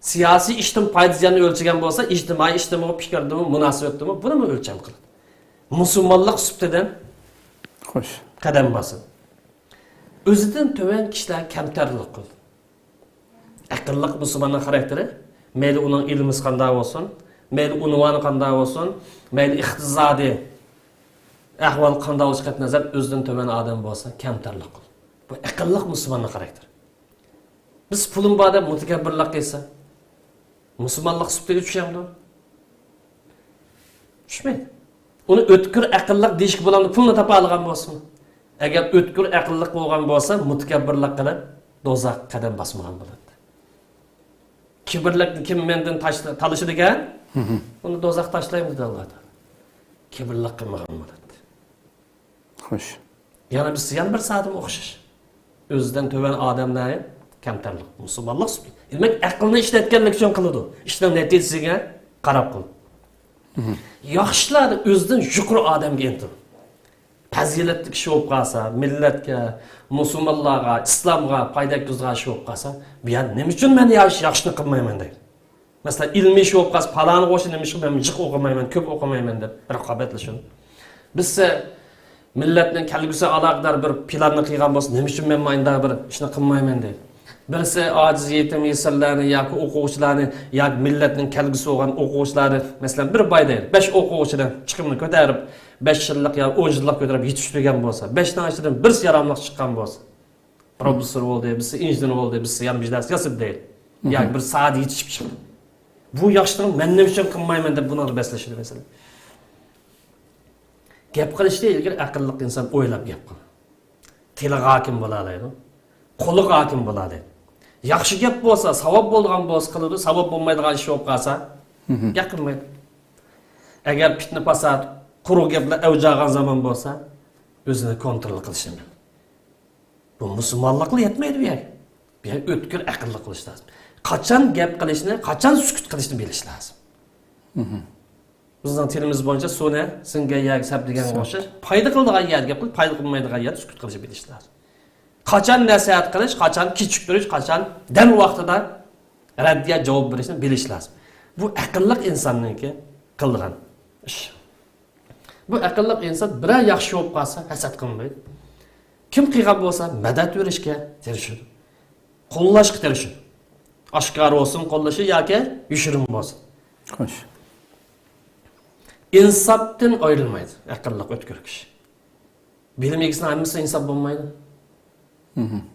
سىياسىي ئىشتىن پايدا زىياننى ئۆلچىگەن بولسا، ئىجتىمائىي ئىشتىنمۇ، پىكىردىمۇ، مۇناسىۋەتتىمۇ بۇنىمۇ ئۆلچەم قىلىدۇ. مۇسۇلمانلىق سۈپىتىدىن خوش. قەدەم باسىدۇ. ئۆزىدىن تۆۋەن كىشىلەر كەمتەرلىك قىلىدۇ. ئەقىللىق مۇسۇلماننىڭ خاراكتېرى، مەيلى ئۇنىڭ ئىلمىسى قانداق بولسۇن، مەيلى ئۇنۋانى قانداق بولسۇن، مەيلى ئىقتىسادىي ئەھۋال قانداق بولۇشىغا قەتئىينەزەر، ئۆزىدىن تۆۋەن ئادەم بولسا كەمتەرلىك قىلىدۇ. بۇ ئەقىللىق مۇسۇلماننىڭ خاراكتېرى. بىز پۇلۇم بار دەپ مۇتەكەببىرلىك قىلسا، مۇسۇلمانلىق سۈپىتىگە چۈشەمدۇ؟ چۈشمەيدۇ. ئۇنى ئۆتكۈر ئەقىللىق دېيىشكە بولامدۇ، پۇلنى تاپالىغان بولسىمۇ؟ ئەگەر ئۆتكۈر ئەقىللىق بولغان بولسا، مۇتەكەببىرلىك قىلىپ، دوزاخقا قەدەم باسمىغان بولاتتى. كىبىرلىكنى كىم مەندىن تاشلا-، تالىشىدىكەن، ئۇنى دوزاخ تاشلايمەن دېدى ئاللا تائالا. كىبىرلىك قىلمىغان بولاتتى. خوش. يەنە بىر، يەنە بىر سائەتمۇ ئوخشاش. ئۆزىدىن تۆۋەن ئادەملەر كەمتەرلىك. مۇسۇلمانلىق سۈپىتى. دېمەك، ئەقىلنى ئىشلەتكەنلىك ئۈچۈن قىلىدۇ. ئىشنىڭ نەتىجىسىگە قاراپ قىل. ياخشىلار ئۆزىدىن يۇقىرى ئادەمگە ئىنتىل. پەزىلەتلىك ئىش بولۇپ قالسا، مىللەتكە، مۇسۇلمانلارغا، ئىسلامغا پايدا يەتكۈزىدىغان ئىش بولۇپ قالسا، بۇ يەردە نېمە ئۈچۈن مەن ياخشى، ياخشىنى قىلمايمەن دەيدۇ. مەسىلەن، ئىلمىي ئىش بولۇپ قالسا، پالانىغا ئوخشاش نېمە ئىش، مەن جىق ئوقۇمايمەن، كۆپ ئوقۇمايمەن دەپ رىقابەتلىشىدۇ. بىز مىللەتنىڭ كەلگۈسىگە ئالاقىدار بىر پىلاننى قىلغان بولسا، نېمە ئۈچۈن مەن مانداق بىر ئىشنى قىلمايمەن دەيدۇ. بىرسى ئاجىز يېتىم يېسىرلارنى ياكى ئوقۇغۇچىلارنى ياكى مىللەتنىڭ كەلگۈسى بولغان ئوقۇغۇچىلارنى، مەسىلەن، بىر باي دەيلى، بەش ئوقۇغۇچىنىڭ چىقىمىنى كۆتۈرۈپ، بەش يىللىق يا ئون يىللىق كۆتۈرۈپ يېتىشتۈرگەن بولسا، بەشنىڭ ئىچىدىن بىرسى ياراملىق چىققان بولسا، پروفېسسور بولدى، بىرسى ئىنژېنېر بولدى، بىرسى يەنە بىر نەرسە ياسىدى دەيلى. ياكى بىر ساھەدە يېتىشىپ چىقتى. بۇ ياخشىلىقنى مەن نېمە ئۈچۈن قىلمايمەن دەپ بۇنىڭغا بەسلىشىدۇ مەسىلەن. گەپ قىلىشتا ئىلگىرى ئەقىللىق ئىنسان ئويلاپ گەپ قىلىدۇ. تىلىغا ھاكىم بولالايدۇ. قولىغا ھاكىم بولالايدۇ. ياخشى گەپ بولسا، ساۋاب بولىدىغان بولسا قىلىدۇ، ساۋاب بولمايدىغان ئىش بولۇپ قالسا، گەپ قىلمايدۇ. ئەگەر پىتنە پاسات، قۇرۇق گەپلەر ئەۋج ئالغان زامان بولسا، ئۆزىنى كونترول قىلىشنى بىل. بۇ مۇسۇلمانلىقلا يەتمەيدۇ بۇ يەرگە. بۇ يەر ئۆتكۈر ئەقىللىق بولۇش لازىم. قاچان گەپ قىلىشنى، قاچان سۈكۈت قىلىشنى بىلىش لازىم. بىزنىڭ تىلىمىز بويىچە سۇنى سىڭگەن يەرگە سەپ دېگەنگە ئوخشاش، پايدا قىلىدىغان يەردە گەپ قىلىپ، پايدا قىلمايدىغان يەردە سۈكۈت قىلىشنى بىلىش لازىم. قاچان نەسىھەت قىلىش، قاچان كېچىكتۈرۈش، قاچان دەل ۋاقتىدا رەددىيە جاۋاب بېرىشنى بىلىش لازىم. بۇ ئەقىللىق ئىنساننىڭكى قىلىدىغان ئىش. بۇ ئەقىللىق ئىنسان بىرەر ياخشى بولۇپ قالسا، ھەسەت قىلمايدۇ. كىم قىلغان بولسا، مەدەت بېرىشكە تىرىشىدۇ. قوللاشقا تىرىشىدۇ. ئاشكارا بولسۇن قوللىشى ياكى يوشۇرۇن بولسۇن. خوش. ئىنساپتىن ئايرىلمايدۇ ئەقىللىق ئۆتكۈر كىشى. بىلىم ئىگىسىنىڭ ھەممىسى ئىنساپ بولمايدۇ.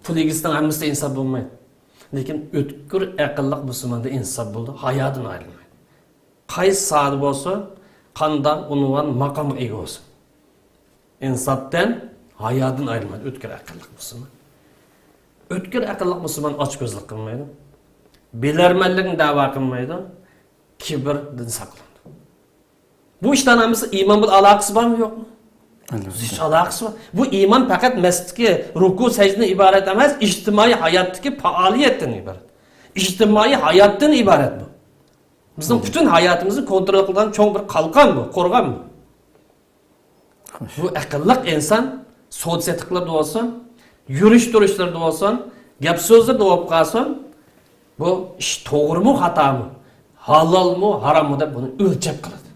پۇل ئىگىسىنىڭ ھەممىسى ئىنساپ بولمايدۇ. لېكىن ئۆتكۈر ئەقىللىق مۇسۇلماندا ئىنساپ بولىدۇ، ھايادىن ئايرىلمايدۇ. قايسى ساھەدە بولسۇن، قانداق ئۇنۋان، ماقامغا ئىگە بولسۇن. ئىنساپتىن، ھايادىن ئايرىلمايدۇ ئۆتكۈر ئەقىللىق مۇسۇلمان. ئۆتكۈر ئەقىللىق مۇسۇلمان ئاچكۆزلۈك قىلمايدۇ. بىلەرمەنلىكنى دەۋا قىلمايدۇ. كىبىردىن ساقلىنىدۇ. بۇ ئىشلارنىڭ ھەممىسى ئىمان بىلەن ئالاقىسى بارمۇ، يوقمۇ؟ ئەلۋەتتە. زىچ ئالاقىسى بار. بۇ ئىمان پەقەت مەستىكى رۇكۇ، سەجدىدىن ئىبارەت ئەمەس، ئىجتىمائىي ھاياتتىكى پائالىيەتتىن ئىبارەت. ئىجتىمائىي ھاياتتىن ئىبارەت بۇ. بىزنىڭ پۈتۈن ھاياتىمىزنى كونترول قىلىدىغان چوڭ بىر قالقان بۇ، قورغان بۇ. خوش. بۇ ئەقىللىق ئىنسان سودا سېتىقلىرىدا بولسۇن، يۈرۈش تۇرۇشلىرىدا بولسۇن، گەپ سۆزلىرىدە بولۇپ قالسۇن، بۇ ئىش توغرىمۇ، خاتامۇ، ھالالمۇ، ھاراممۇ دەپ بۇنى ئۆلچەپ قىلىدۇ.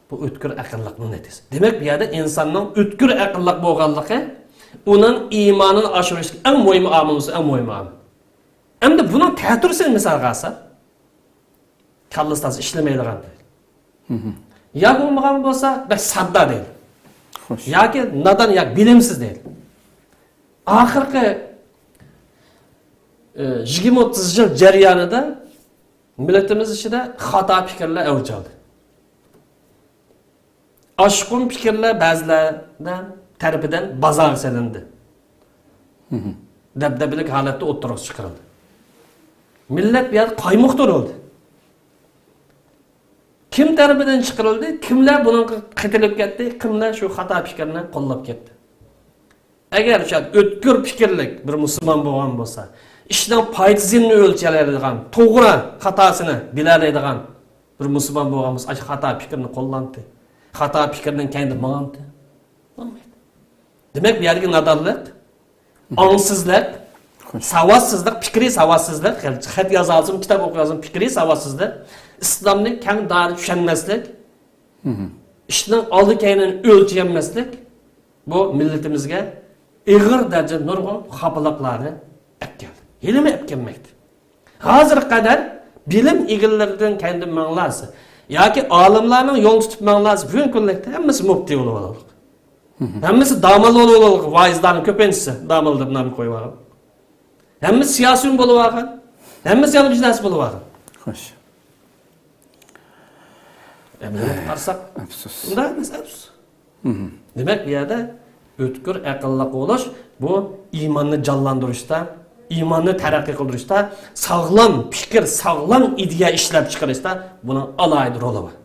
بۇ ئۆتكۈر ئەقىللىقنىڭ نەتىجىسى. دېمەك، بۇ يەردە ئىنساننىڭ ئۆتكۈر ئەقىللىق بولغانلىقى، ئۇنىڭ ئىمانىنى ئاشۇرۇشتىكى ئەڭ مۇھىم ئامىل بولسا، ئەڭ مۇھىم ئامىل. ئەمدى بۇنىڭ تەتۈرىسىنى مىسالغا ئالساق، كاللىسى تازا ئىشلىمەيدىغان. يا بولمىغان بولسا، بەك ساددا دەيلى. خوش. ياكى نادان ياكى بىلىمسىز دەيلى. ئاخىرقى، ئى، يىگىرمە ئوتتۇز يىل جەريانىدا مىللىتىمىز ئىچىدە خاتا پىكىرلەر ئەۋج ئالدى. ئاشقۇن پىكىرلەر بەزىلەر تەرىپىدىن بازارغا سېلىندى. دەبدەبىلىك ھالەتتە ئوتتۇرىغا چىقىرىلدى. مىللەت بۇ يەردە قايمۇقتۇرۇلدى. كىم تەرىپىدىن چىقىرىلدى، كىملەر بۇنىڭغا قېتىلىپ كەتتى، كىملەر شۇ خاتا پىكىرنى قوللاپ كەتتى. ئەگەر شۇ ئۆتكۈر پىكىرلىك بىر مۇسۇلمان بولغان بولسا، ئىشنىڭ پايدا زىيىنىنى ئۆلچەيدىغان، توغرا خاتاسىنى بىلەلەيدىغان بىر مۇسۇلمان بولغان بولسا، ئاشۇ خاتا پىكىرنى قوللامتى؟ خاتا پىكىرنىڭ كەينىدە ماڭامتى؟ بولمايدۇ. دېمەك، بۇ يەردىكى نادانلىق، ئاڭسىزلىق، خوش. ساۋاتسىزلىق، پىكرىي ساۋاتسىزلىق، خەت يازالسىمۇ، كىتاب ئوقۇيالسىمۇ، پىكرىي ساۋاتسىزلىق، ئىسلامنى كەڭ دائىرىدە چۈشەنمەسلىك، ئىشنىڭ ئالدى كەينىنى ئۆلچىيەلمەسلىك، بۇ مىللىتىمىزگە ئېغىر دەرىجىدە نۇرغۇن خاپىلىقلارنى ئەپكەلدى. ھېلىمۇ ئەپكەلمەكتە. ھازىرغا قەدەر بىلىم ئىگىلىرىدىن كەينىدىن ماڭلارسى ياكى ئالىملارنىڭ يولىنى تۇتۇپ ماڭلارسى، بۈگۈنكى كۈنلۈكتە ھەممىسى مۇپتى بولۇۋالدى. ھەممىسى داموللا بولۇۋالدى. ۋائىزلارنىڭ كۆپىنچىسى داموللا دەپ نام قويۇۋالغان. ھەممىسى سىياسىيون بولۇۋالغان. ھەممىسى يەنە بىر نەرسە بولۇۋالغان. خوش. ئەمەلىيەتكە قارىساق، ئەپسۇس. ئۇنداق ئەمەس، ئەپسۇس. دېمەك، بۇ يەردە ئۆتكۈر ئەقىللىق بولۇش، بۇ ئىماننى جانلاندۇرۇشتا، ئىماننى تەرەققىي قىلدۇرۇشتا، ساغلام پىكىر، ساغلام ئىدىيە ئىشلەپ چىقىرىشتا بۇنىڭ ئالاھىدە رولى بار.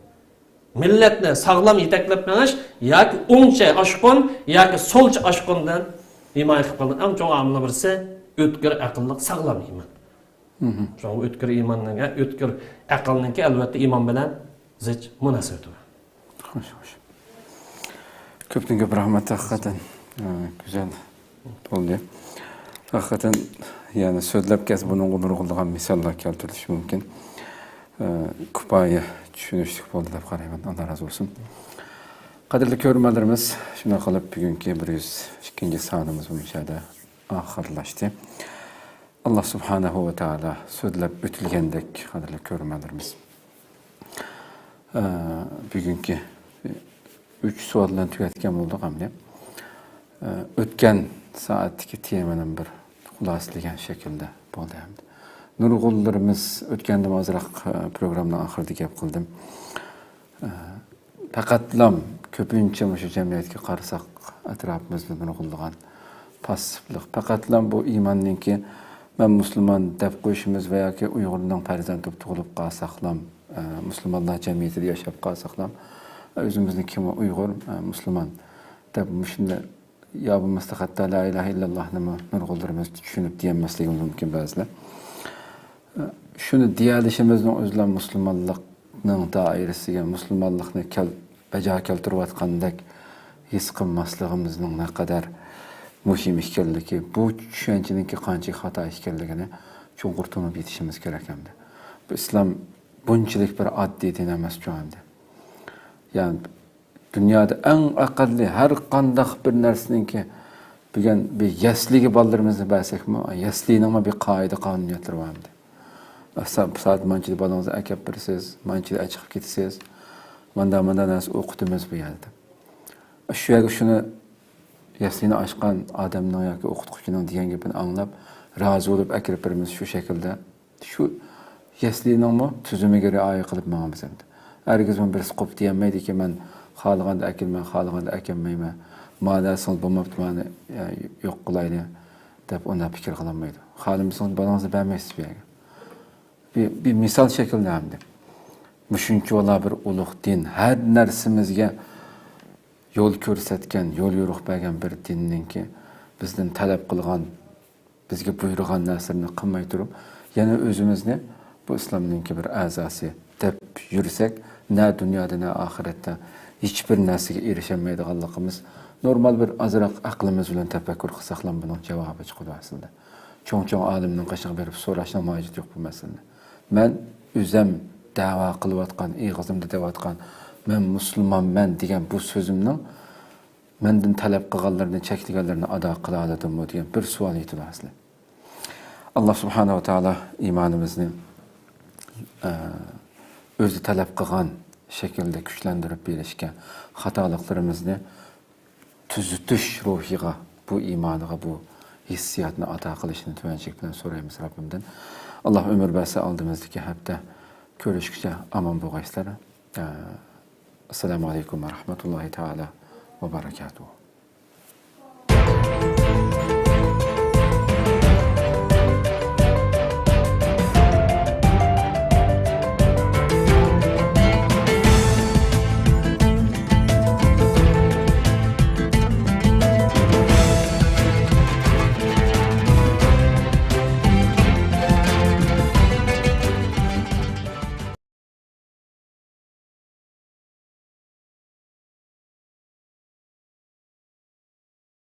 مىللەتنى ساغلام يېتەكلەپ مېڭىش ياكى ئوڭچە ئاشقۇن ياكى سولچە ئاشقۇندىن ھىمايە قىلىپ قالىدىغان ئەڭ چوڭ ئامىلنىڭ بىرسى ئۆتكۈر ئەقىللىق، ساغلام ئىمان. شۇڭا ئۆتكۈر ئىماننىڭ، ئۆتكۈر ئەقىلنىڭكى، ئەلۋەتتە، ئىمان بىلەن زىچ مۇناسىۋىتى بار. خوش، خوش. كۆپتىن كۆپ رەھمەت، ھەقىقەتەن، ئە، گۈزەل بولدى. ھەقىقەتەن، يەنى سۆزلەپ كەتسە، بۇنىڭغا نۇرغۇنلىغان مىساللار كەلتۈرۈلۈشى مۇمكىن. ئە، كۇپايە چۈشىنىشلىك بولدى دەپ قارايمەن. ئاللا رازى بولسۇن. قەدىرلىك كۆرۈرمەنلىرىمىز، شۇنداق قىلىپ بۈگۈنكى بىر يۈز ئىككىنچى سانىمىز بۇ يەردە ئاخىرلاشتى. ئاللا سۇبھانەھۇ ۋە تائالا سۆزلەپ ئۆتۈلگەندەك، قەدىرلىك كۆرۈرمەنلىرىمىز، ئە، بۈگۈنكى ئۈچ سوئال بىلەن تۈگەتكەن بولدۇق ئەمدى. ئە، ئۆتكەن سائەتتىكى تېمىنى بىر خۇلاسىلىگەن شەكىلدە بولدى ئەمدى. نۇرغۇنلىرىمىز ئۆتكەندىمۇ ئازراق، ئە، پروگراممىنىڭ ئاخىرىدا گەپ قىلدىم. ئە، پەقەتلام كۆپىنچە مۇشۇ جەمئىيەتكە قارىساق، ئەتراپىمىزدا نۇرغۇنلىغان پاسسىپلىق. پەقەتلام بۇ ئىماننىڭكى مەن مۇسۇلمان دەپ قويۇشىمىز ۋە ياكى ئۇيغۇرنىڭ پەرزەنتى بولۇپ تۇغۇلۇپ قالساقلام، ئە، مۇسۇلمانلار جەمئىيىتىدە ياشاپ قالساقلام، ئۆزىمىزنى كىم ئۇيغۇر، ئە، مۇسۇلمان دەپ مۇشۇنداق يا بولمىسا ھەتتا لا ئىلاھە ئىللاللاھنىمۇ نۇرغۇنلىرىمىز چۈشىنىپ دېيەلمەسلىكىمىز مۇمكىن بەزىلەر. شۇنى دېيەلىشىمىزنىڭ ئۆزىلا مۇسۇلمانلىقنىڭ دائىرىسىگە، مۇسۇلمانلىقنى كەل-، بەجا كەلتۈرۈۋاتقاندەك ھېس قىلماسلىقىمىزنىڭ نەقەدەر مۇھىم ئىكەنلىكى، بۇ چۈشەنچىنىڭكى قانچىلىك خاتا ئىكەنلىكىنى چوڭقۇر تونۇپ يېتىشىمىز كېرەك ئەمدى. بۇ ئىسلام بۇنچىلىك بىر ئاددىي دىن ئەمەس چۇ ئەمدى. يەنى دۇنيادا ئەڭ ئەقەللىي ھەر قانداق بىر نەرسىنىڭكى، بۈگۈن بىر يەسلىگە بالىلىرىمىزنى بەرسەكمۇ، يەسلىنىڭمۇ بىر قائىدە قانۇنىيەتلىرى بار ئەمدى. سا-، سائەت مانچىدا بالىڭىزنى ئەكەپ بېرىسىز، مانچىدا چىقىپ كېتىسىز، ماندا ماندا نەرسە ئوقۇتىمىز بۇ يەردە. شۇ يەرگە شۇنى يەسلىنى ئاچقان ئادەمنىڭ ياكى ئوقۇتقۇچىنىڭ دېگەن گېپىنى ئاڭلاپ، رازى بولۇپ ئەكىرىپ بېرىمىز شۇ شەكىلدە. شۇ يەسلىنىڭمۇ تۈزۈمىگە رىئايە قىلىپ ماڭىمىز ئەمدى. ھەرگىزمۇ بىرسى قوپ دېيەلمەيدىكى، مەن خالىغاندا ئەكېلىمەن، خالىغاندا ئەكەلمەيمەن. مانا دېسىڭىز بولماپتۇ، مانا، يا، يوق قىلايلى دەپ ئۇنداق پىكىر قىلالمايدۇ. خالىمىسىڭىز بالىڭىزنى بەرمەيسىز بۇ يەرگە. بىر، بىر مىسال شەكلىدە ئەمدى. مۇشۇنچىۋالا بىر ئۇلۇغ دىن، ھەر نەرسىمىزگە يول كۆرسەتكەن، يول يورۇق بەرگەن بىر دىننىڭكى بىزدىن تەلەپ قىلغان، بىزگە بۇيرۇغان نەرسىلىرىنى قىلماي تۇرۇپ، يەنە ئۆزىمىزنى بۇ ئىسلامنىڭكى بىر ئەزاسى دەپ يۈرسەك، نە دۇنيادا، نە ئاخىرەتتە ھېچبىر نەرسىگە ئېرىشەلمەيدىغانلىقىمىز نورمال. بىر ئازراق ئەقلىمىز بىلەن تەپەككۇر قىلساقلا بۇنىڭ جاۋابى چىقىدۇ ئەسلىدە. چوڭ-چوڭ ئالىمنىڭ قېشىغا بېرىپ سوراشنىڭ ھاجىتى يوق بۇ مەسىلىدە. مەن ئۆزەم دەۋا قىلىۋاتقان، ئېغىزىمدا دەۋاتقان، «مەن مۇسۇلمانمەن» دېگەن بۇ سۆزۈمنىڭ مەندىن تەلەپ قىلغانلىرىنى، چەكلىگەنلىرىنى ئادا قىلالىدىمۇ دېگەن بىر سوئال ئېيتىدۇ ئەسلى. ئاللا سۇبھانەھۇ ۋە تائالا ئىمانىمىزنى، ئە، ئۆزى تەلەپ قىلغان شەكىلدە كۈچلەندۈرۈپ بېرىشكە، خاتالىقلىرىمىزنى تۈزىتىش روھىغا، بۇ ئىمانىغا، بۇ ھېسسىياتنى ئاتا قىلىشنى تۆۋەنچىلىك بىلەن سورايمىز رەببىمدىن. ئاللا ئۆمۈر بەرسە، ئالدىمىزدىكى ھەپتە كۆرۈشكىچە ئامان بولغايسىلەر. ئە، ئەسسالامۇ ئەلەيكۇم ۋە رەھمەتۇللاھى تائالا ۋە بەرەكاتۇھۇ.